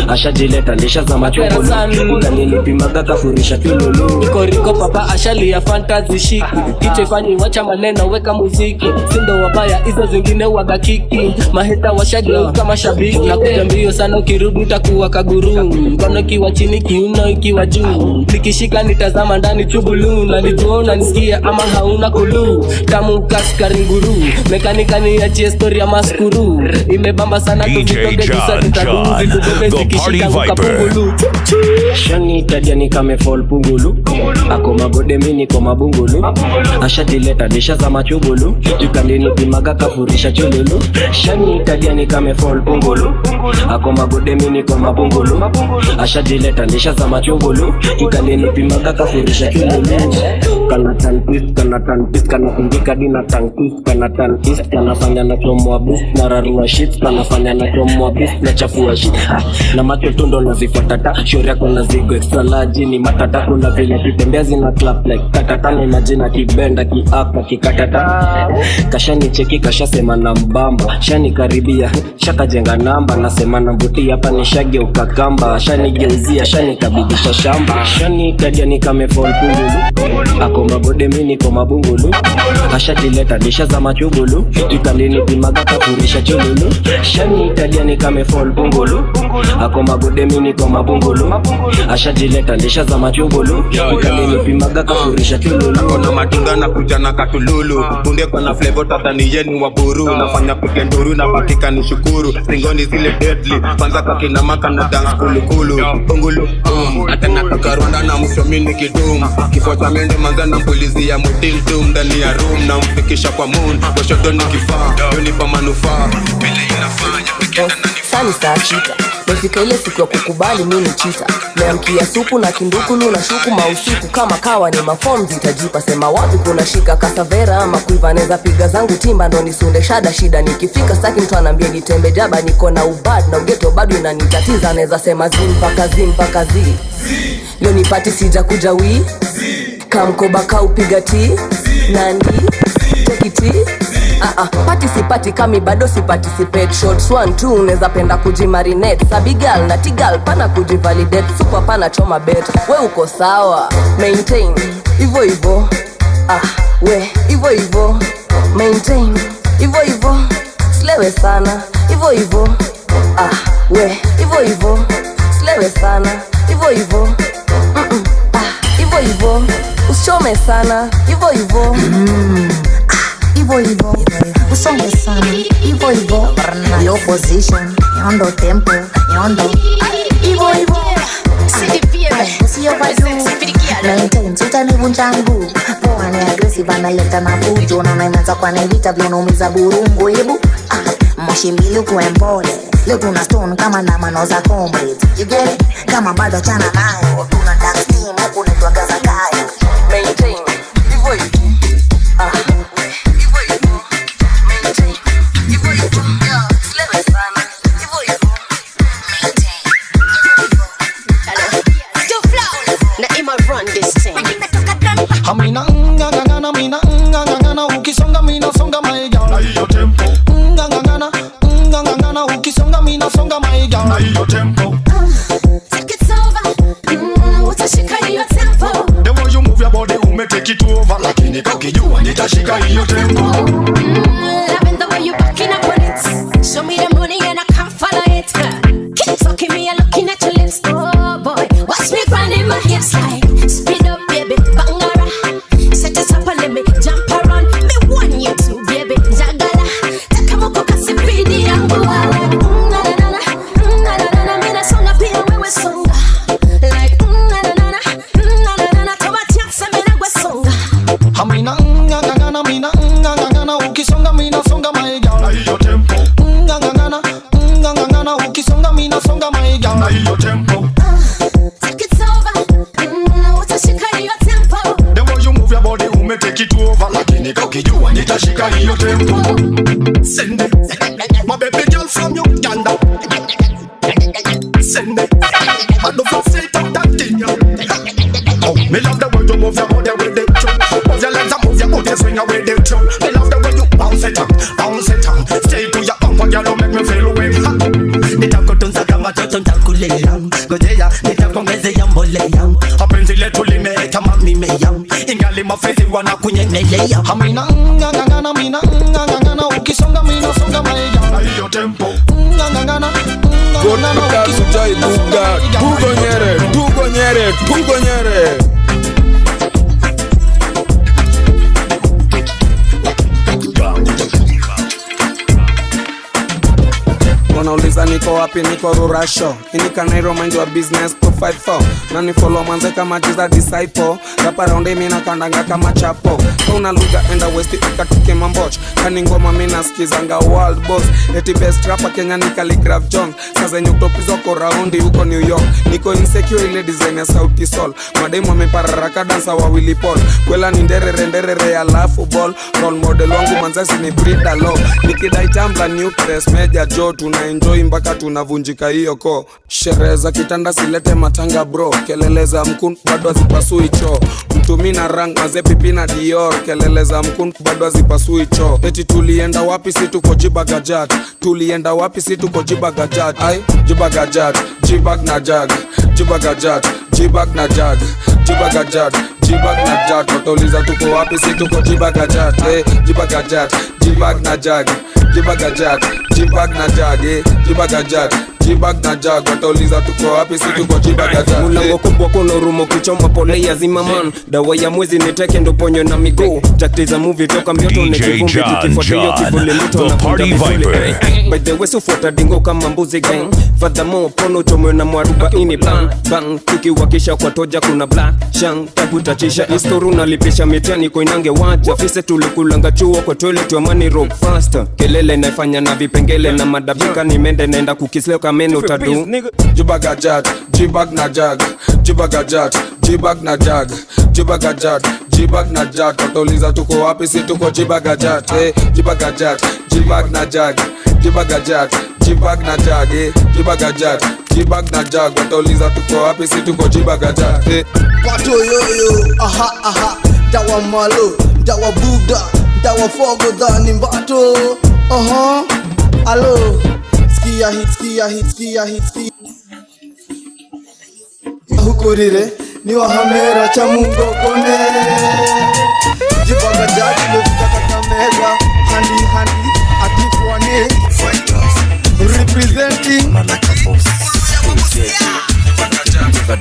ashajileta disha za machubulu tukalini bimaga kafurisha chululu. Ikoriko papa ashali ya fantasy shiki kichwa ifanyi wacha maneno weka muziki sindo wabaya hizo zingine waga kiki maheta washageuka mashabiki nakuja mbio sana ukirudi utakuwa kaguru mkono ikiwa chini kiuno ikiwa juu nikishika nitazama ndani chubulu na nijua unanisikia ama hauna kulu tamu kaskari nguru mekanika niachie story ya maskuru imebamba sana DJ tuzitoke John tusa John, tutadu the Party Viper. Shani tadia ni kame fall pungulu ako magode mimi niko mabungulu ashajileta disha za machubulu tukalini bimaga kafurisha chululu. Shani tadia ni kame fall pungulu ako magode mimi niko mabungulu ashajileta disha za machubulu tukalini bimaga kafurisha chululu. Kana tan twist, kana tan twist, kana kundika dina tan twist, kana tan twist, kana fanya na chomoa boost, na rarua shit, kana fanya na chomoa boost, na chafua shit. Na macho tundo nazifuata ta, shauri yako nazigo extra large ni matata, kuna vile tutembea zina clap like katata, na imagine kibenda kiapa kikatata. Kashani cheki kashasema na mbamba, shani karibia shakajenga namba, nasema na mbuti hapa nishageuka kamba, shani geuzia shani kabidisha shamba. Shani tadia ni kame fall pungulu ako magode mimi niko mabungulu ashajileta disha za machubulu tukalini bimaga kafurisha chululu. Shani tadia ni kame fall pungulu ako magode mimi niko mabungulu ashajileta disha za machubulu chululu Kaninipimaga kafurisha chululu Kona madinga na kuja na katululu Bunde kona flavor tadhani yeni wa buru Nafanya pige nduru na bakika ni shukuru Singoni zile deadly Kwanza kakina maka na dance kulukulu Ungulu Atenatoka Rwanda na mshomi ni kidum Kifo cha mende manza na mpulizi ya mutiltum Ndani ya room na mfikisha kwa moon Koshoto ni kifaa, yonipa manufaa Vile inafanya Sani saa chita mefika ile siku ya kukubali mi ni chita meamkia supu na kindukulu na shuku mausiku kama kawa ni mafom zitajipa sema wapi kuna shika kasavera ama kuiva neza piga zangu timba ndo nisunde shada shida nikifika staki mtu anaambia nitembe jaba niko na ubad na ugeto bado inanitatiza neza sema zi mpaka zi mpaka zi leo nipati sija kuja wi kamkoba kaupiga ti nandi tekiti pati sipati kami bado si participate shots 1 2 unaweza penda kujimarinate sabigal na tigal pana kujivalidate super pana choma bet we uko sawa maintain hivyo hivyo we hivyo hivyo maintain hivyo hivyo slewe sana hivyo hivyo we hivyo hivyo slewe sana hivyo hivyo hivyo hivyo usichome sana hivyo hivyo Ivo ivo, usonge sana ivo ivo, yo position, yondo tempo, yondo ivo ivo, usiovadu maintain, utanivunja mguu. Poa ni aggressive, analeta na fujo, naona imeanza kwa nevita vile unaumiza burungu. Hebu moshi mbili ukuwe mpole, leo tuna stone kama ndamano za comrades, you get it? Kama bado chana nayo, tuna dance team huku naitwa Gaza Kayo. Maintain, ivo ivo, Amina ngangana mina ngangana ukisonga mina songa my girl na hiyo tempo ngangana ngangana ukisonga mina songa my girl na hiyo tempo Take it over utashika hiyo tempo. The way you move your body ume take it over lakini kakijua nitashika hiyo tempo. Loving the way you backing up on it. Show me the money and I can't follow it. Keep talking me and looking at your lips. Oh boy, watch me grinding my hips like speed up baby, bangara. Set it up and let me jump around. Me want you to baby, jagala. Taka moko kasipidi yangu wala. Na na na na na na na, mina songa pia wewe songa. Like na na na na na na na, toba chance mina gwe songa. Amina ngangana mina ngangana ukisonga mina songa my girl na hiyo tempo ngangana ngangana ukisonga mina songa my girl na hiyo tempo. Take it over utashika hiyo tempo. The way you move your body ume take it over lakini kakijua nitashika hiyo tempo. Send it my baby girl from Uganda. Send it I love you say that thing. Oh, me love the way you move your body with the tune. Move your legs and move your body swing away the tune. Me love the way you bounce it up, bounce it up. Stay to your bumper, girl, you make me feel way. Nitakutunza kama toto nitakulea, ngojea nitakuongezea mbolea. Penzi letu limeta mamimea, ingali mafezi wanakunyemelea. Amina ngangana mina ngangana ukisonga mina songa my girl na hiyo tempo ngangana ngangana ukisonga buga tugonyere tugonyere tugonyere. Wanauliza niko wapi, niko Rurasho. Inika Nairo mind your business 254. Nani follow manze kama Jesus disciple. Rapa round mimi na kandanga kama chapo. Kauna lugha enda west ikatuke mamboch. Kani ngoma mimi nasikizanga world boss. Eti best rapper Kenya ni Khaligraph Jones. Sasa nyuktopizwa ko raundi huko New York. Niko insecure ile design ya Sauti Sol. Mademu wamepararaka dansa wa Willy Paul. Kwela ni nderere nderere ya lafu ball. Role model wangu manzasi ni Frida Lo. Nikidai tambla new press major Joe tuna enjoy mpaka tunavunjika hiyo ko. Sherehe za kitanda silete matanga bro. Kelele za mkun bado hazipasui choo. Mtumi na rang maze pipi na Dior. Kelele za mkun bado hazipasui choo. Eti tulienda wapi si tuko Jibagajat. Tulienda wapi si tuko Jibagajat. Ai Jibagajat, Jibag na jag. Jibagajat, Jibag na jag. Jibagajat, Jibag na jag. Watauliza tuko wapi si tuko Jibagajat. Eh, Jibagajat, Jibag na jag. Jibagajat, G-bag na jag, G-bag a jag, G-bag na jag. Watauliza tuko wapi, si tuko G-bag a jag. Mulango kubwa kuna urumo kuchoma pole ya zima man. Dawa ya mwezi niteke ndo ponyo na miguu. Tactics za movie toka mioto DJ na kivumbi John tukifuatilia John, kivuli mto the na Party kunda vizuri. Viper. By the way sufuata dingo kama mbuzi gang. Furthermore pono chomwe na mwarubaini bang bang. Tukiwakisha kwa toja kuna black shang. Takutachisha istoru nalipisha mitihani koinange waja. Fise tulikulanga chuo kwa toilet ya money rock faster. Kelele naifanya na vipengele na madabika nimende naenda kukisleo kameno tadu. G-bag a jag, G-bag na jag, G-bag a jag, G-bag na jag, G-bag a jag, G-bag na jag. Watauliza tuko wapi, si tuko G-bag a jag, G-bag a jag, G-bag na jag, G-bag a jag, G-bag na jag, G-bag a jag, G-bag na jag. Watauliza tuko wapi, si tuko G-bag a jag. Pato yoyo, aha aha, dawa malo, dawa buda, dawa fogo dhani mbato. Aha, alo, skia hit, skia hit, skia hit, skia. Hukurire, ni wahamera cha Mungu kone. Jibaga jadi lufika Kakamega, handi handi, atifuane. Representing.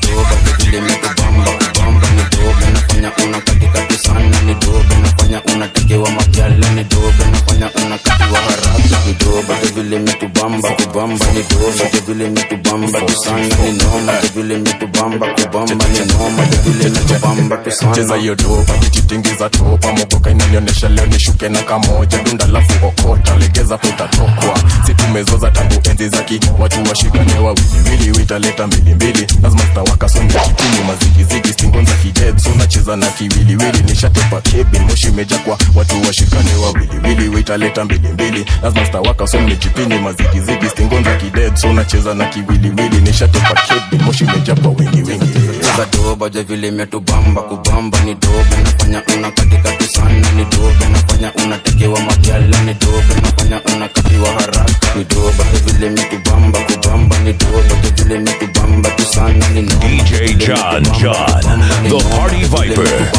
Doba vile mekubamba kubamba ni doba nafanya unakatika tu sana ni doba nafanya unatakiwa makyala ni doba nafanya unakatiwa haraka ni doba vile mekubamba kubamba ni doba vile mekubamba tu sana ni noma vile mekubamba kubamba ni noma vile mekubamba tu sana. Cheza hiyo doba kijitingiza topa mogoka inanionyesha leo nishuke na kamoja dunda lafu okota legeza kutatokwa si tumezoza tangu enzi zaki watu washikane wawili wili witaleta mbili mbili lazima zitawaka so nikipini mazigizigi stingo za kided so nacheza na kiwiliwili nishatepa kebin moshi imejaa kwa watu washikane wawili wili witaleta mbili mbili lazima zitawaka so nikipini mazigizigi stingo za kided so nacheza na kiwiliwili nishatepa kebin moshi imejaa kwa wingi wingi. Cheza doba je vile imetubamba kubamba ni doba nafanya unakatika tu sana ni doba nafanya unatekewa makyala ni doba nafanya unakatiwa haraka ni doba je vile imetubamba kubamba ni doba je vile imetubamba tu sana ni noma. DJ John John, the Party Viper.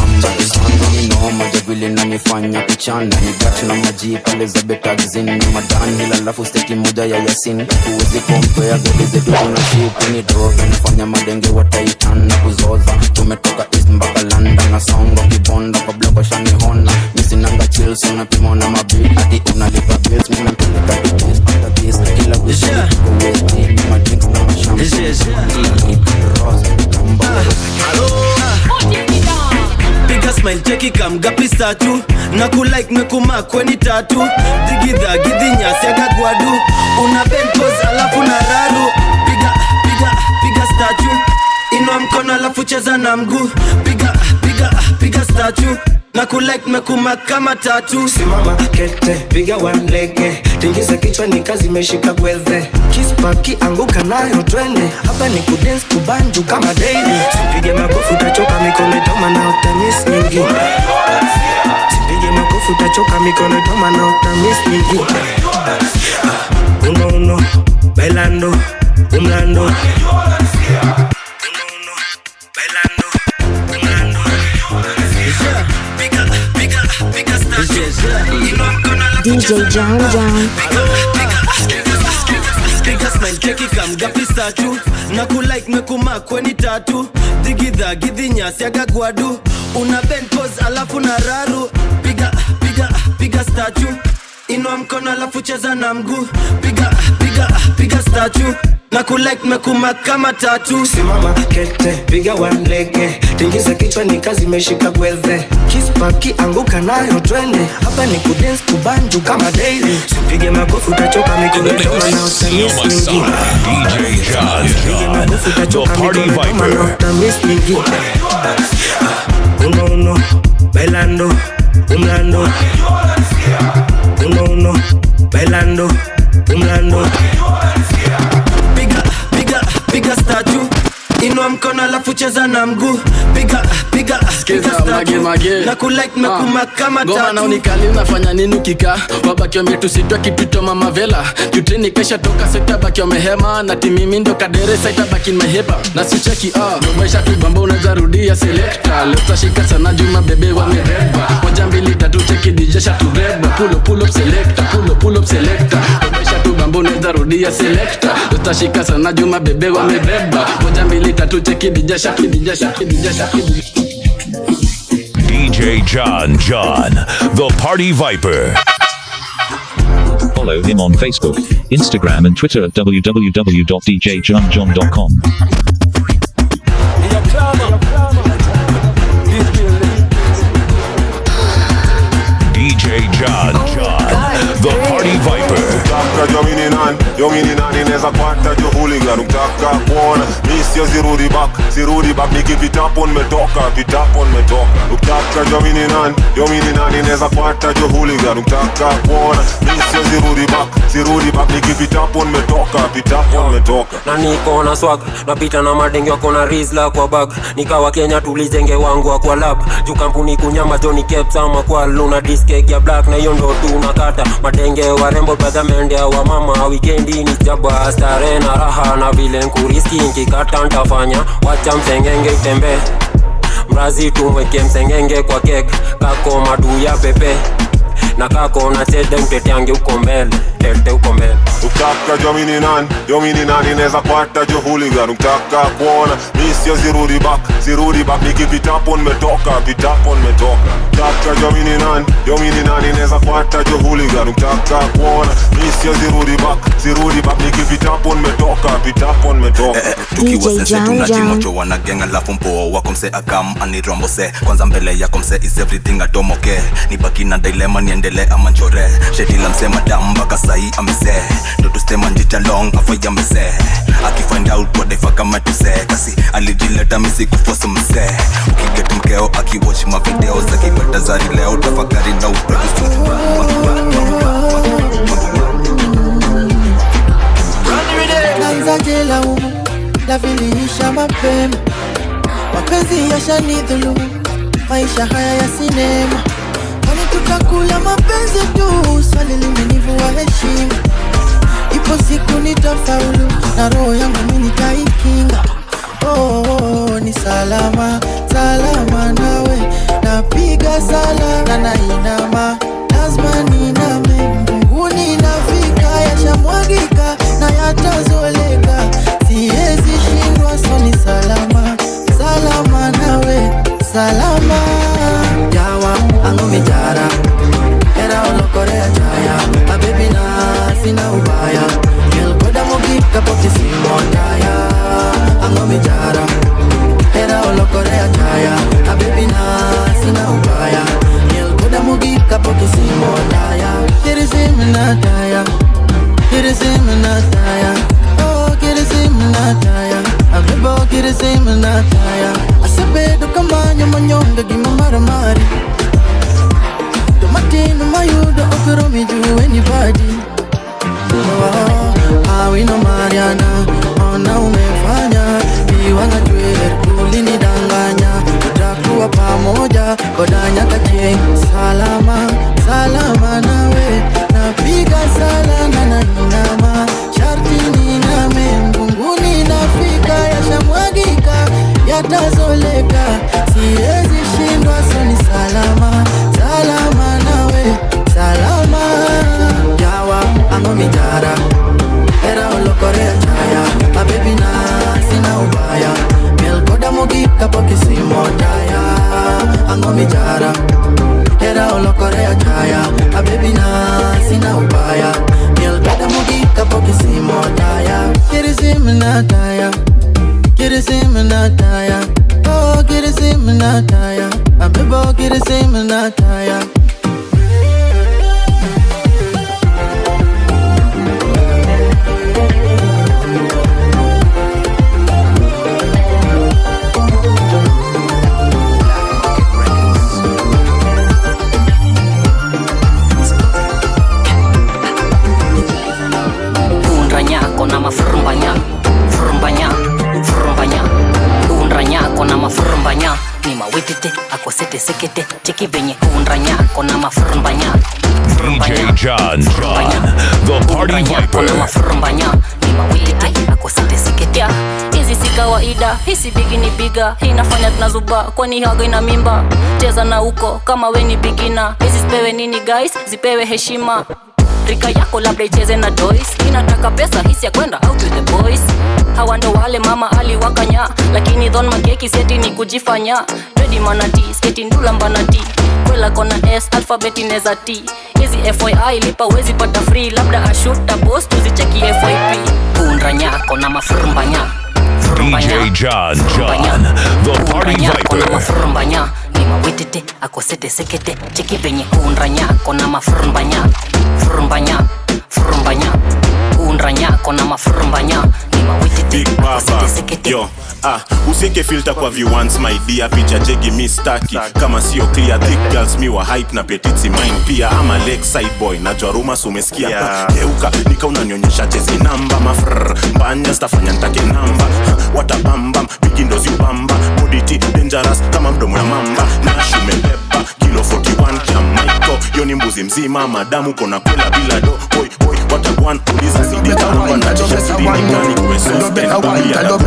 Ni noma je vile nanifanya kuchana ni gachi na maji pale za betagzin ni madani alafu steki moja ya Yasin huwezi compare goli zetu kuna shuku ni doba nafanya madenge wa Titan na kuzoza tumetoka East mpaka London na songo kibonda kwa bloko shani hona misinanga chills unapima na mabi ati unalipa bills mimi nampeleka to this after this kila weekend tuko west ni ma drinks na mashambi rose kamba. Piga smile cheki kamgapi statue na kulike mekuma kweni tatu digidha gidhinya siaga gwadu una bend pose alafu na raru piga piga piga statue inua mkono alafu cheza na mguu piga piga piga statue na kulike mekuma kama tatu. Simama kete piga one lege tingiza kichwa ni kazi imeshika gweze kispaki anguka nayo twende hapa ni kudance kubanju kama daily sipige makofi utachoka mikono itoma na utamis nyingi sipige makofi utachoka mikono itoma na utamis nyingi. Uno uno bailando umlando uno uno bailando umlando. DJ John John. Piga smile cheki kamgapi statue na kulike mekuma kweni tatu digidha gidhinya siaga gwadu una bend pose alafu na raru piga piga piga statue inua mkono alafu cheza na mguu piga piga piga statue na kulike mekuma kama tatu. Simama kete piga one lege tingiza kichwa ni kazi imeshika gweze kispaki anguka nayo twende hapa ni kudance kubanju kama daily sipige makofi utachoka mikono itoma na utamis nyingi DJ John John, the Party Viper. Utamis nyingi. Uno uno bailando umlando uno uno bailando umlando. Piga piga piga statue inua mkono alafu cheza na mguu piga piga piga statue na kulike mekuma kama tatu. Ngoma na unikali unafanya nini ukika wabaki wametusitwa kitu cha mama vela jutini kesha toka sekta baki wamehema na timimi ndo kadere saita baki mehepa na sicheki maisha tu bamba unaweza rudia selector leo tashika sana juma bebe wamebeba moja mbili tatu cheki DJ shatubeba pull up selector pull up selector maisha tu bamba unaweza rudia selector. Tutashika sana juma bebe wamebeba. 1 2 3 cheki DJ shaki DJ shaki DJ shaki. DJ John John, the Party Viper. Follow him on Facebook, Instagram and Twitter at www.djjohnjohn.com. DJ John John, the Party Viper. Yomini nani neza kwata jo hooligan ukitaka kuona mi sio zirudi back, sirudi back nikipitapo nimetoka, pitapo nimetoka. Ukitaka yomini nani neza kwata jo hooligan ukitaka kuona mi sio zirudi back, sirudi back nikipitapo nimetoka, pitapo nimetoka. Na niko na swag, napita na madenge wako na rizla kwa bag. Nikawa Kenya tulijenge wangu kwa lab. Juu kampuni kunyama Johnny Caps ama kwa Luna disc ya black na hiyo ndo tunakata. Madenge warembo brother mende wa mama weekendi ni jaba stare na raha na vile nkuriski nkikata ntafanya wacha msengenge itembe mrazi tumweke msengenge kwa kek kako madu ya pepe na kako na chede mteteange uko mbele tete uko mbele. Ukitaka yomini nani neza kwata jo hooligan ukitaka kuona mi sio zirudi back, sirudi back nikipitapo nimetoka, pitapo nimetoka. Ukitaka yomini nani neza kwata jo hooligan ukitaka kuona mi sio zirudi back, sirudi back nikipitapo nimetoka, pitapo nimetoka. Tukiwa sese tunajimocho wanagenga alafu mpoa wako mse akam anirombose kwanza mbele yako mse is everything atomoke nibaki na dilema niendele ama nchore sheti la mse madam mpaka sahi amese ndo tusema njicha long afa mse akifind out what the fuck am I to say kasi alijileta misi kuforce mse ukiget mkeo akiwatch ma video za kibata zari leo tafakari na uproduce. Nanzaje laumu la viliisha mapema, mapenzi yashanidhulumu, maisha haya ya sinema. Kwani tutakula mapenzi tu? Swali limenivua heshima. Ipo siku nitafaulu na roho yangu mimi nitaikinga. Oh, oh, ni salama, salama nawe. Napiga sala na nainama, lazima niname. Mbinguni nafika, yashamwagika na yatazoleka. Siwezi shindwa, so ni salama, salama nawe, salama. Jawa, angu mijara, era olokorea chaya. Mabebi na sina ubaya, nilkoda mugika pokisi mondaya. Angu mijara, era olokorea chaya. Mabebi na sina ubaya, nilkoda mugika pokisi mondaya. Kirisimnataya, kirisimnataya, oh kirisimnataya. Abebo kirisimnataya. Asebedo kamanyo manyonga gimamaramari. Tomatino mayudo okromi ju anybody. Oh, awino Mariana, ona umefanya biwanga jwer ulinidanganya. Tutakuwa pamoja kodanya kacheng. Salama, salama nawe. Napiga sala na nainama, sharti niname. Mbinguni nafika, yashamwagika, yatazoleka. Siwezi shindwa, so ni salama, salama nawe, salama. Jawa, ango mijara, era olokorea chaya. Mabebi na sina ubaya, milkoda mugika pokisi modaya. Ango mijara, era olokorea chaya. Mabebi na sina ubaya, milkoda mugika pokisi modaya. Kirisimnataya, kirisimnataya, oh kirisimnataya. Abebo kirisimnataya. Kona mafrumbanya, frumbanya, frumbanya. Undranya kona mafrumbanya. Ni mawetete akosete sekete cheki venye undranya kona mafrumbanya. DJ John John, the Party Viper. Mafrumbanya ni mawetete akosete sekete. Hizi si kawaida, hisi bigi ni biga. Hii inafanya tunazuba kwani haga ina mimba. Cheza na uko kama we ni bigina. Hizi zipewe nini guys, zipewe heshima. Rika yako labda icheze na toys. Inataka pesa hisi ya kwenda out with the boys. Hawa ndo wale mama aliwakanya, lakini dhon makeki seti ni kujifanya. Ready manati, sketi ndula mbanati. Kwela kona S, alphabet ineza T. Hizi FYI lipa wezi pata free. Labda ashuta boss tuzicheki FYP. Kundranya kona mafrumbanya. DJ John John, the Party Viper. Mafrumbanya ni mawitete akosete sekete cheki venye kundranya kona mafrumbanya. Frumbanya, frumbanya. Kundranya kona mafrumbanya ni mawitete akosete sekete. Yo, usike filter kwa view once my dear. Picha jegi mi staki kama sio clear. Thick girls mi wa hype na petite mine pia. Ama lakeside boy na jwaruma sumesikia. Geuka nika unanionyesha chezi namba mafr mbanya stafanya ntake namba. Watabambam bigi ndozi ubamba. Body t dangerous kama mdomo ya mamba. Na shumebeba kilo 41 cha Michael. Yo ni mbuzi mzima madamu kona kwela bila do. Boy boy watagwan uliza sidi kama na chisha sidi ni gani kwe soft and bambia na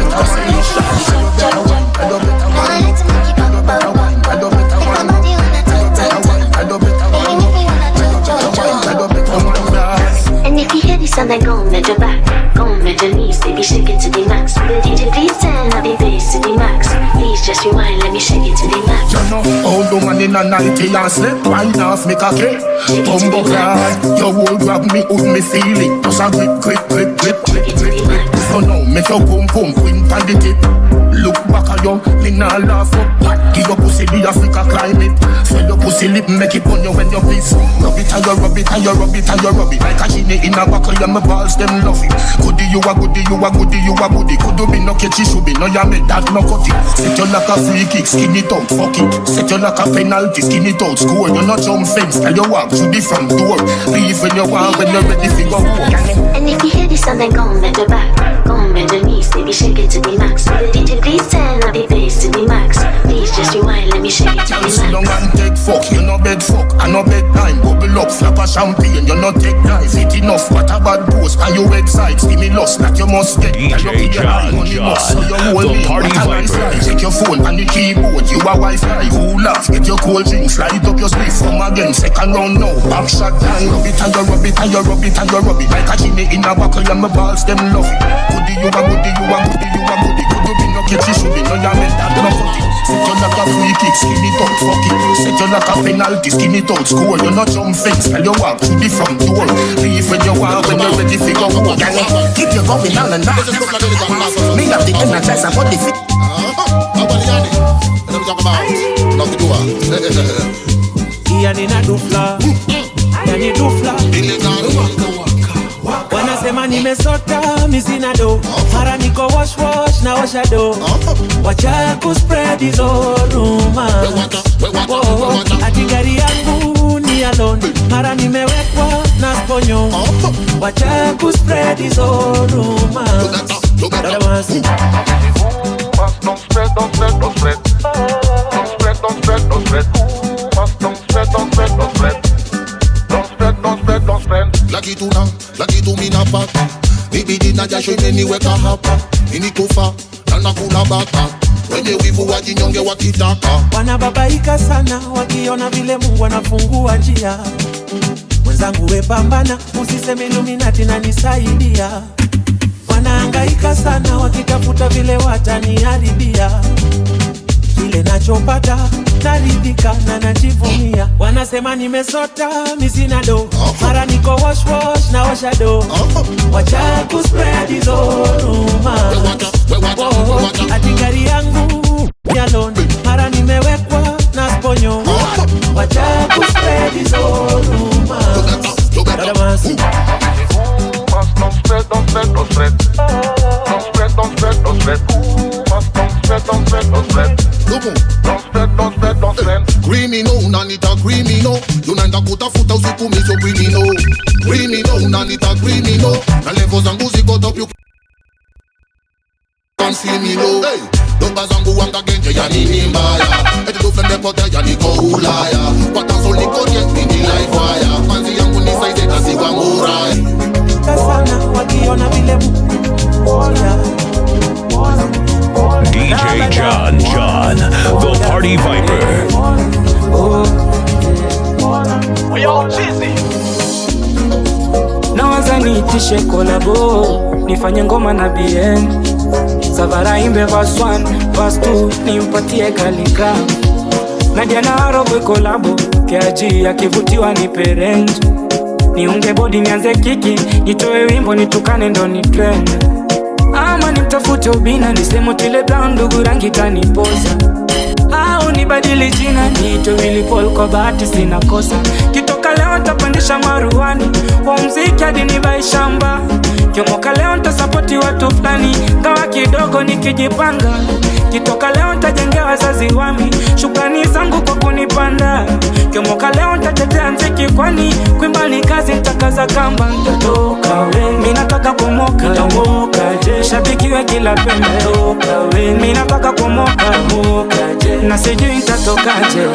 And if you hear this sound, then go bend your back, go bend your knees, baby, shake it to the max. The DJ please turn up the bass to the max. Please just rewind, let me shake it to the max. You know, old woman in a nightie and slip, wine off me cocky. Bumbo clad, your whole grab me, hood me feel it. Just a grip, grip, grip, grip, grip, grip, grip. So now make your pum pum queen pan the tip. Look back at you, me nah laugh up. Give your pussy the Africa climate. Sell your pussy lip, make it on you when you piss. Rub it and you rub it and you rub it and you rub it. Like a genie in a buckle, and my balls them love it. Goodie you a goodie, you a goodie, you a goodie. Could you be no catchy, should be no ya make that no cut it. Set you like a free kick, skin it out, fuck it. Set you like a penalty, skin it out, score. You not jump fence, tell you walk to the front door. Leave when you want, when you're ready, figure out. And if you hear this sound, then go bend your back, go bend your knees, baby, shake it to the max. The DJ please turn up the bass to the max. Please just rewind, let me shake it to the max. Sit down and take fuck, you no bed fuck, I no bed time. Bubble up, slap a champagne, you no take knife. It enough, what a bad post, and your website. Stimulus that you must get. DJ John John, the Party Viper. Take your phone and the keyboard, you a Wi-Fi. Cool off, get your cold drinks, light up your sleeve. Come again, second round now, back shot time. Rub it and you rub it and you rub it and you rub it. Like a genie in a buckle and my balls them love it. Goodie you a goodie, you a goodie, you a goodie. Could you be no catchy, should be no ya make that no cut it. Set you like a free kick, skin it out, fuck it. Set you like a penalty, skin it out, score. You not jump fence, tell you walk to the front door. Leave when you want, when you're ready, figure out. Keep you going on and on. Me have the energizer, but the fit. Yani na dufla, yani dufla. Wanasema nimesota mizina do. Mara niko wash wash na washa do. Wacha kuspread hizo rumors. Ati gari yangu ni alone. Mara nimewekwa na sponyo. Wacha kuspread hizo rumors. Don't spread, don't spread, don't spread. Don't spread, don't spread, don't spread. Don't spread, don't spread, don't spread. Don't spread, don't spread, don't spread. Laki tuna, laki tumina pata. Nibidi na jasho imeniweka hapa. Nini kufa, na nakula bata. Wenye wivu wajinyonge wakitaka. Wanababaika sana wakiona vile Mungu anafungua njia. Mwenzangu we pambana, usiseme Illuminati na nisaidia. Wanahangaika sana wakitafuta vile wataniharibia. Kile nachopata naridhika na najivunia. Wanasema nimesota mizina do. Mara niko wash wash na washa do. Wacha kuspread hizo rumors. Ati gari yangu ya loan. Mara nimewekwa na sponyo. Wacha kuspread hizo rumors. Don't spread, don't spread, don't spread. Don't spread, don't spread, don't spread. Don't spread, don't spread, don't spread. Don't spread, don't spread, don't spread. Criminal, unanita criminal. Unaenda kutafuta usiku miso criminal. Criminal, unanita criminal. Na level zangu ziko top, you can see me low. Hey, doba zangu wanga genje ya nini mbaya. Eti tufende pote ya niko Ulaya. Kwa tanzo liko jet mini live wire. Manzi yangu ni size na si wa muraya. Sana wakiona vile DJ John John, the Party Viper. We all cheesy. Niitishe kolabo, nifanye ngoma na BN. Savara imbe verse 1, verse 2, nimpatie Khaligraph. Nadia na Arobwe kolabo, KG akivutiwa nipe range. Niunge body nianze kiki, nitoe wimbo nitukane ndo ni trend. Ama nimtafute Obina niseme Otile Brown ndugu rangi kanipoza. Au nibadili jina niitwe Willy Paul kwa bahati sina kosa. Kitoka leo nitapandisha maruani, wa muziki hadi nibai shamba. Kiomoka leo nitasapoti watu fulani, ngawa kidogo nikijipanga. Kitoka leo nitajengea wazazi wami, shukrani zangu kwa kunipanda. Kiomoka leo nitatetea muziki kwani kuimba ni kazi nitakaza kamba. Nitatoka we, mimi nataka kumoka. Nitamoka je, shabiki we kila pembe. Nitatoka we, mimi nataka kumoka. Moka je, na sijui nitatokaje.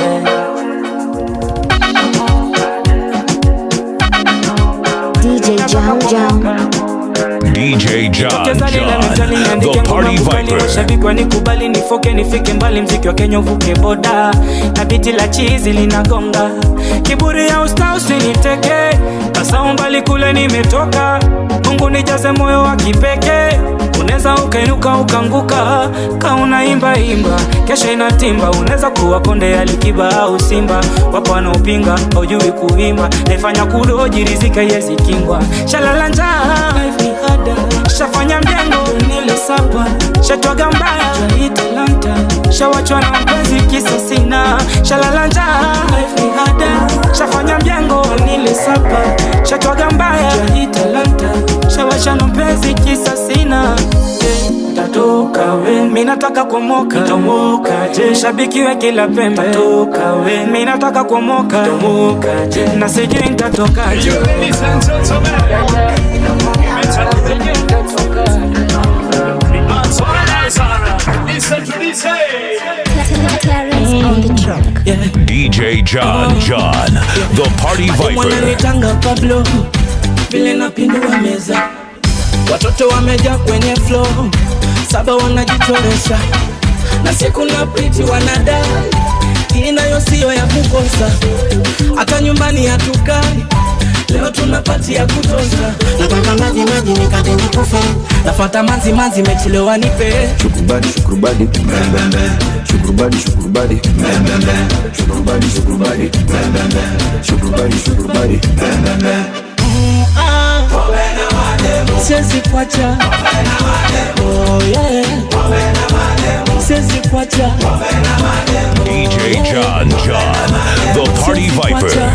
DJ John John. DJ John John, the Party Viper. Mashabiki wanikubali nifoke nifike mbali, mziki wa Kenya uvuke boda. Na biti la chizi linagonga. Kiburi ya usta usiniteke, sasa umbali kule nimetoka. Mungu nijaze moyo wa kipekee. Unaweza ukainuka ukanguka, ka unaimba imba, kesho inatimba. Unaweza kuwa konde Alikiba au Simba, wapo wanaopinga haujui kuimba. Naifanya kudoji riziki haiwezi kingwa. Shalala njaa, life ni hada. Shafanya mjengo nile sapa, shatwaga mbaya talanta, shawachwa na mpenzi kisa sina. Shalala njaa, life ni hada. Shafanya mjengo nile sapa, shatwaga mbaya talanta, shawachwa na mpenzi kisa sina. Nitatoka we, mimi nataka kuomoka. Nitamoka je, shabiki we kila pembe. Nitatoka we, mimi nataka kuomoka. Nitamoka je, na sijui nitatokaje. Clarence on the track. DJ John John, the Party Viper. Wananitanga Pablo, vile napindua meza. Watoto wamejaa kwenye flow, saba wanajitoresha. Na siku na priti wanadai, hii nayo sio ya kukosa. Hata nyumbani hatukai, leo tunapati ya kutosha. Nataka maji maji nikate nikufe, nafuata manzi manzi mechelewa nipe. Shukrubadi shukrubadi mbembe, shukrubadi shukrubadi mbembe, shukrubadi shukrubadi mbembe, shukrubadi shukrubadi mbembe. Siwezi kuacha, oh yeah, siwezi kuacha. DJ John John, the Party Viper.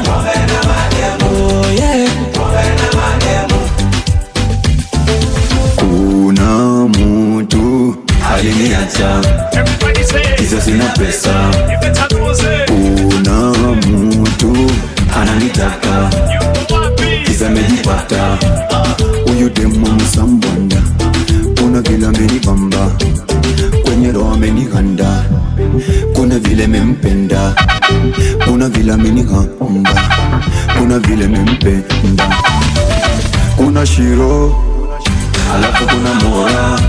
Oh yeah. Kuna mtu aliniacha, kisa sina pesa. Kuna mtu ananitaka, kisa amejipata. Huyu demu msambwanda, kuna vile amenibamba, kwenye roho ameniganda, kuna vile mempenda, kuna vile amenigamba, kuna vile mempenda. Kuna Shiro, alafu kuna Mora,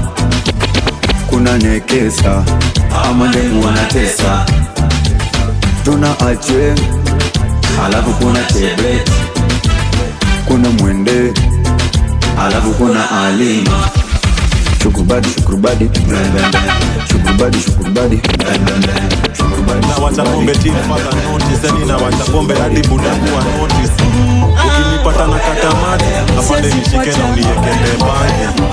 kuna Nekesa, ama demu wanatesa. Tuna Ache, alafu kuna Chebet, kuna Mwende, alafu kuna Ali. Shukrubadi shukrubadi mbembe, shukrubadi shukrubadi mbembe, shukrubadi. Na wacha pombe till father notice, yani na wacha pombe hadi budangu wa notice. Ukinipata na kata maji, afande nishike na uniekele bangi.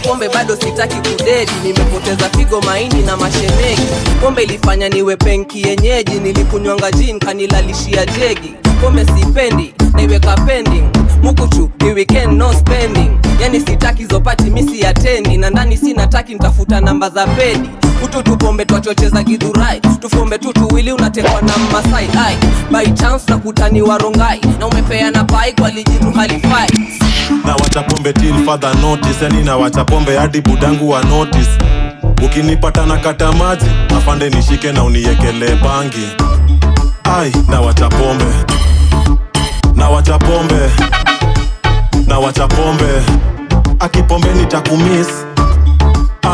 Pombe bado sitaki kudedi, nimepoteza figo maini na mashemeji. Pombe ilifanya niwe penki yenyeji, nilikunywanga gin kanilalishia jegi. Pombe sipendi, naiweka pending. Mukuchu ni weekend no spending. Yani sitaki zopati misi atendi, na ndani sina taki nitafuta namba za pedi. Ututu pombe twachocheza githurai, tufombe tu tuwili unatekwa na Masai. Ai, by chance nakutani warongai, na umepeana pai kwa lijitu halifai. Na wacha pombe till father notice, yani na wacha pombe hadi budangu wa notice. Ukinipata na kata maji, afande nishike na uniekele bangi. Ai, na wacha pombe, na wacha pombe, na wacha pombe. Akipombe nitakumiss.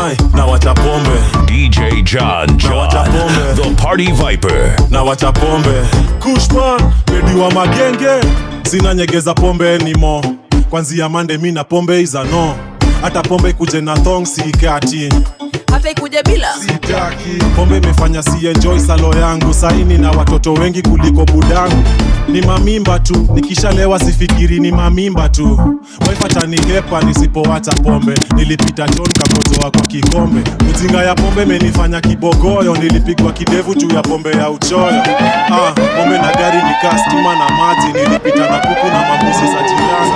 Ai, na wacha pombe. DJ John John, the Party Viper. Na wacha pombe. Kushman, pedi wa magenge. Sina nyegeza pombe anymore. Kwanzia Monday mi na pombe is a no. Hata pombe kuje na thong sikati. Hata ikuje bila sitaki. Pombe imefanya si enjoy salo yangu. Saini na watoto wengi kuliko budangu. Ni mamimba tu, nikishalewa sifikiri ni mamimba tu. Wife atanihepa nisipoacha pombe. Nilipita chon kakotoa kwa kikombe. Ujinga ya pombe imenifanya kibogoyo. Nilipigwa kidevu juu ya pombe ya uchoyo. Pombe na gari ni kastima na maji. Nilipita na kuku na mambuzi za jirani.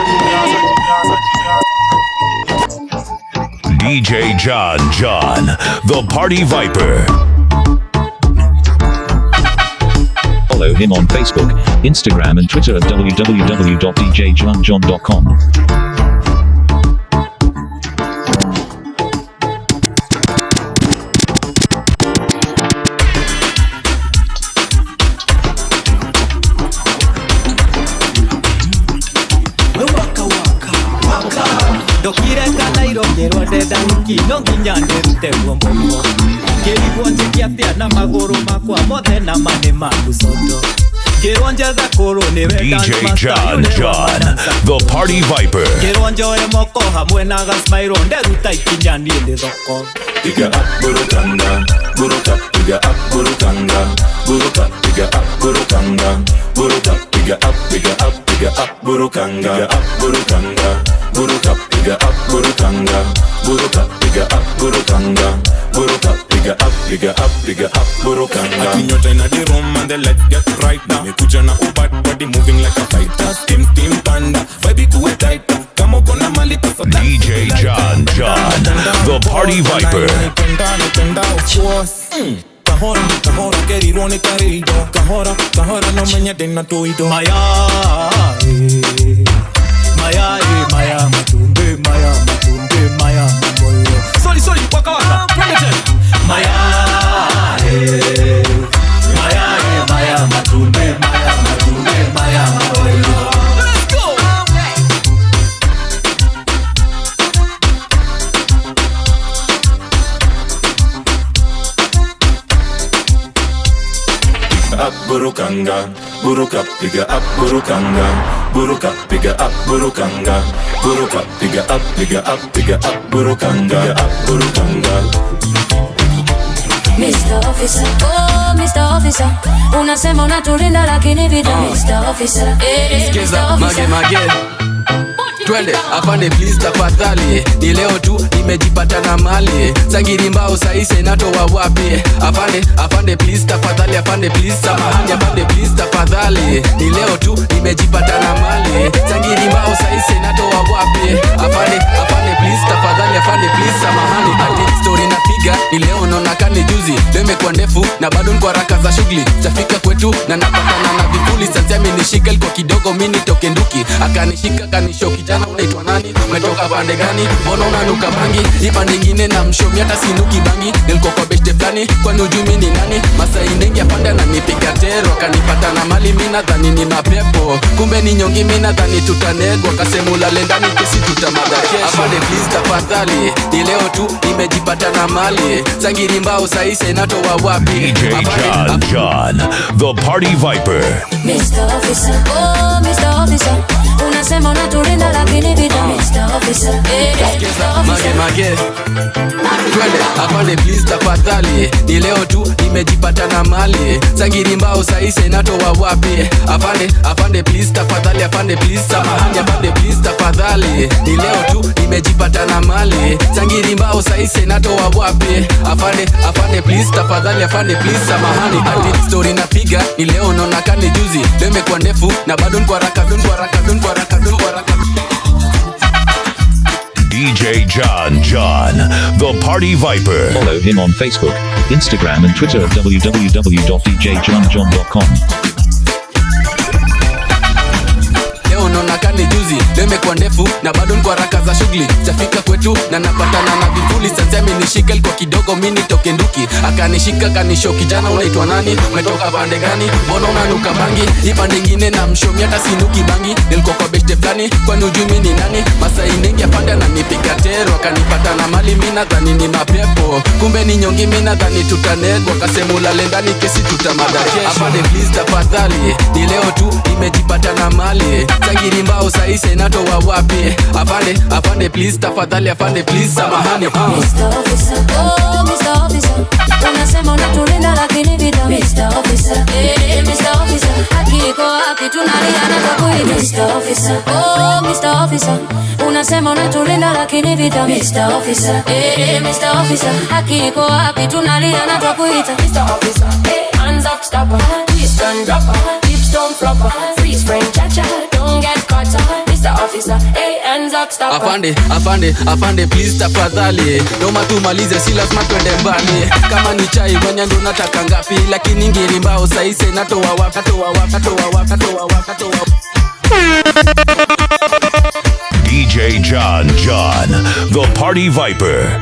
DJ John John, the Party Viper. Follow him on Facebook, Instagram and Twitter at www.djjohnjohn.com. Ndokire kana irongerwo ndenda hiki no nginya ndĩrute guomboko ngĩrigwo njĩke atĩa na magũrũ makwa mothe na manĩ maku coto ngĩrwo njetha kũrũ nĩwe DJ John John, the Party Viper. Ngĩrwo njoe moko hamwe na gasmairwo nderuta ikinya niĩ ndĩ thoko. Piga up burukanga, buruka, piga up burukanga, buruka, piga up burukanga, buruka, piga up, piga up, piga up burukanga, piga up burukanga, buruka, piga up burukanga, buruka, piga up burukanga, buruka, piga up, piga up, piga up burukanga. Ati nyota ina the room and the lights get brighter. Nimekuja na ubat body moving like a fighter. Steam steam panda, vibe ikuwe tighter. Kama uko na mali pesa. DJ John John, the Party Viper. Napenda of course. Kahora, kahora, kerirwo ni karido. Kahora, kahora, no menya dena toido. Maya, maya, maya, matumbe, maya, matumbe, maya, mamboyo. Sorry, sorry, waka waka, twende tena. Maya, maya, maya, matumbe, maya, matumbe, maya, mamboyo. Let's go. Up burukanga, buruka, piga up burukanga, buruka, piga up burukanga, buruka, piga up, piga up, piga up burukanga, piga up burukanga. Mr. Officer, oh Mr. Officer, unasema unatulinda lakini vita. Mr. Officer, eh, Mr. Officer. Mage mage. Twende afande please tafadhali, ni leo tu nimejipata na mali sangiri mbao saise natoa wapi? Afande afande please tafadhali, afande please samahani, afande please tafadhali, ni leo tu nimejipata na mali sangiri mbao saise natoa wapi? Afande afande please tafadhali, afande please samahani. Ati story napiga ni leo naona kani juzi, leo imekuwa ndefu na bado niko haraka za shughuli. Tafika kwetu na napatana na vivuli, sasa amenishika liko kidogo mimi nitoke nduki, akanishika akanishoki. Jana unaitwa nani? Umetoka pande gani? Mbona unanuka bangi? Hii pande nyingine na mshomi hata sinuki bangi. Nilikuwa kwa beshte fulani, kwani hujui mimi ni nani? Masai ndengi afande ananipiga tero, akanipata na mali mimi nadhani ni mapepo. Kumbe ni nyongi mimi nadhani tutanegwa, kasemula lendani kesi tutamada kesho. Afande please tafadhali, ni leo tu nimejipata na mali. Sangiri mbao saise natoa wapi? DJ John John, the Party Viper. Mr. Officer, oh Mr. Officer, unasema unatulinda lakini vita. Mr. Officer, eh, Mr. Officer. Mage mage. Twende afande please tafadhali, ni leo tu nimejipata na mali sangiri mbao saise natoa wapi? Afande afande please tafadhali, afande please samahani, afande please tafadhali, ni leo tu nimejipata na mali sangiri mbao saise natoa wapi? Afande afande please tafadhali, afande please samahani. Ati story napiga ni leo naona kani juzi, leo imekuwa ndefu na bado niko haraka, niko haraka, niko haraka, niko haraka. DJ John John, the Party Viper. Follow him on Facebook, Instagram and Twitter at www.djjohnjohn.com. Leo naona kani juzi, Leo imekuwa ndefu na bado niko haraka za shughuli. Jafika kwetu na napatana na vivuli. Sasa amenishika ilikuwa kidogo mimi nitoke nduki. Akanishika kanisho kijana unaitwa nani? Umetoka pande gani? Mbona unanuka bangi? Hii pande nyingine na mshomi hata sinuki bangi. Nilikuwa kwa beshte fulani kwani hujui mimi ni nani? Masai ningi afande ananipiga tero. Akanipata na mali mimi nadhani ni mapepo. Kumbe ni nyongi mimi nadhani tutanegwa. Kasema ulale ndani kesi tutamada kesho. Afande please tafadhali, ni leo tu nimejipata na mali. Tangiri mbao saise natoa wapi? Afande, afande please tafadhali, afande please samahani. Mr. Officer, oh Mr. Officer, unasema unatulinda lakini vita. Mr. Officer, eh Mr. Officer, haki iko wapi? Tunalia na kukuita. Mr. Officer, oh Mr. Officer, unasema unatulinda lakini vita. Mr. Officer, eh Mr. Officer, haki iko wapi? Tunalia na kukuita. Mr. Officer, eh hands up stopper, twist and dropper, hips don't flopper, freeze frame cha-cha, don't get caught up. Mr. Officer, hey, hands up stopper. Afande, afande, afande please tafadhali. Noma tumalize si lazima twende mbali. Kama ni chai wenya ndo nataka ngapi? Lakini ngiri mbao saise natoa wapi? Natoa wapi? Natoa wapi? Natoa wapi? Natoa wapi? DJ John John, the Party Viper.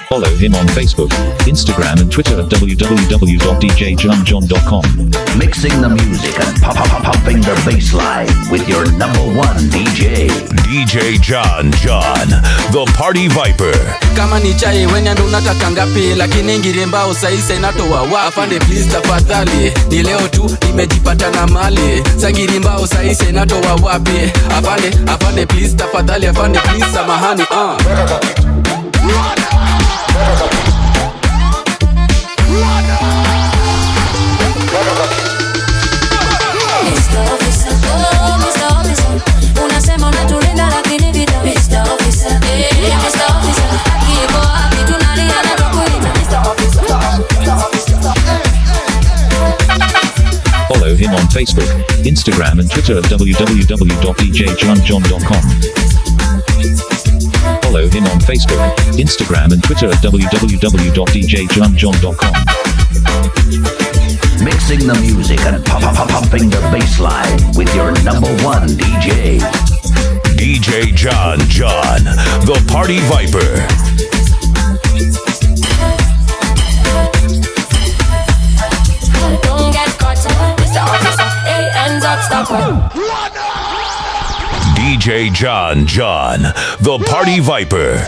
Follow him on Facebook, Instagram and Twitter at www.djjohnjohn.com. Mixing the music and pumping the bass line with your number one DJ. DJ John John, the Party Viper. Kama ni chai wenya ndo unataka ngapi? Lakini ngiri mbao saise natoa wapi? Afande please tafadhali, ni leo tu nimejipata na mali. Sangiri mbao saise natoa wapi? Afande, afande please tafadhali, afande please samahani. Mr. Officer, oh Mr. Officer, unasema unatulinda lakini vita. Mr. Officer, eh Mr. Officer, haki iko wapi? Tunalia na tukuita. Mr. Officer, Mr. Officer. Follow him on Facebook, Instagram and Twitter at www.djjohnjohn.com. Follow him on Facebook, Instagram and Twitter at www.djjohnjohn.com. Mixing the music and pumping the bass line with your number one DJ. DJ John John, the Party Viper. Don't get caught up, Mr. Officer, hey, hands up stopper. DJ John John, the Party Viper.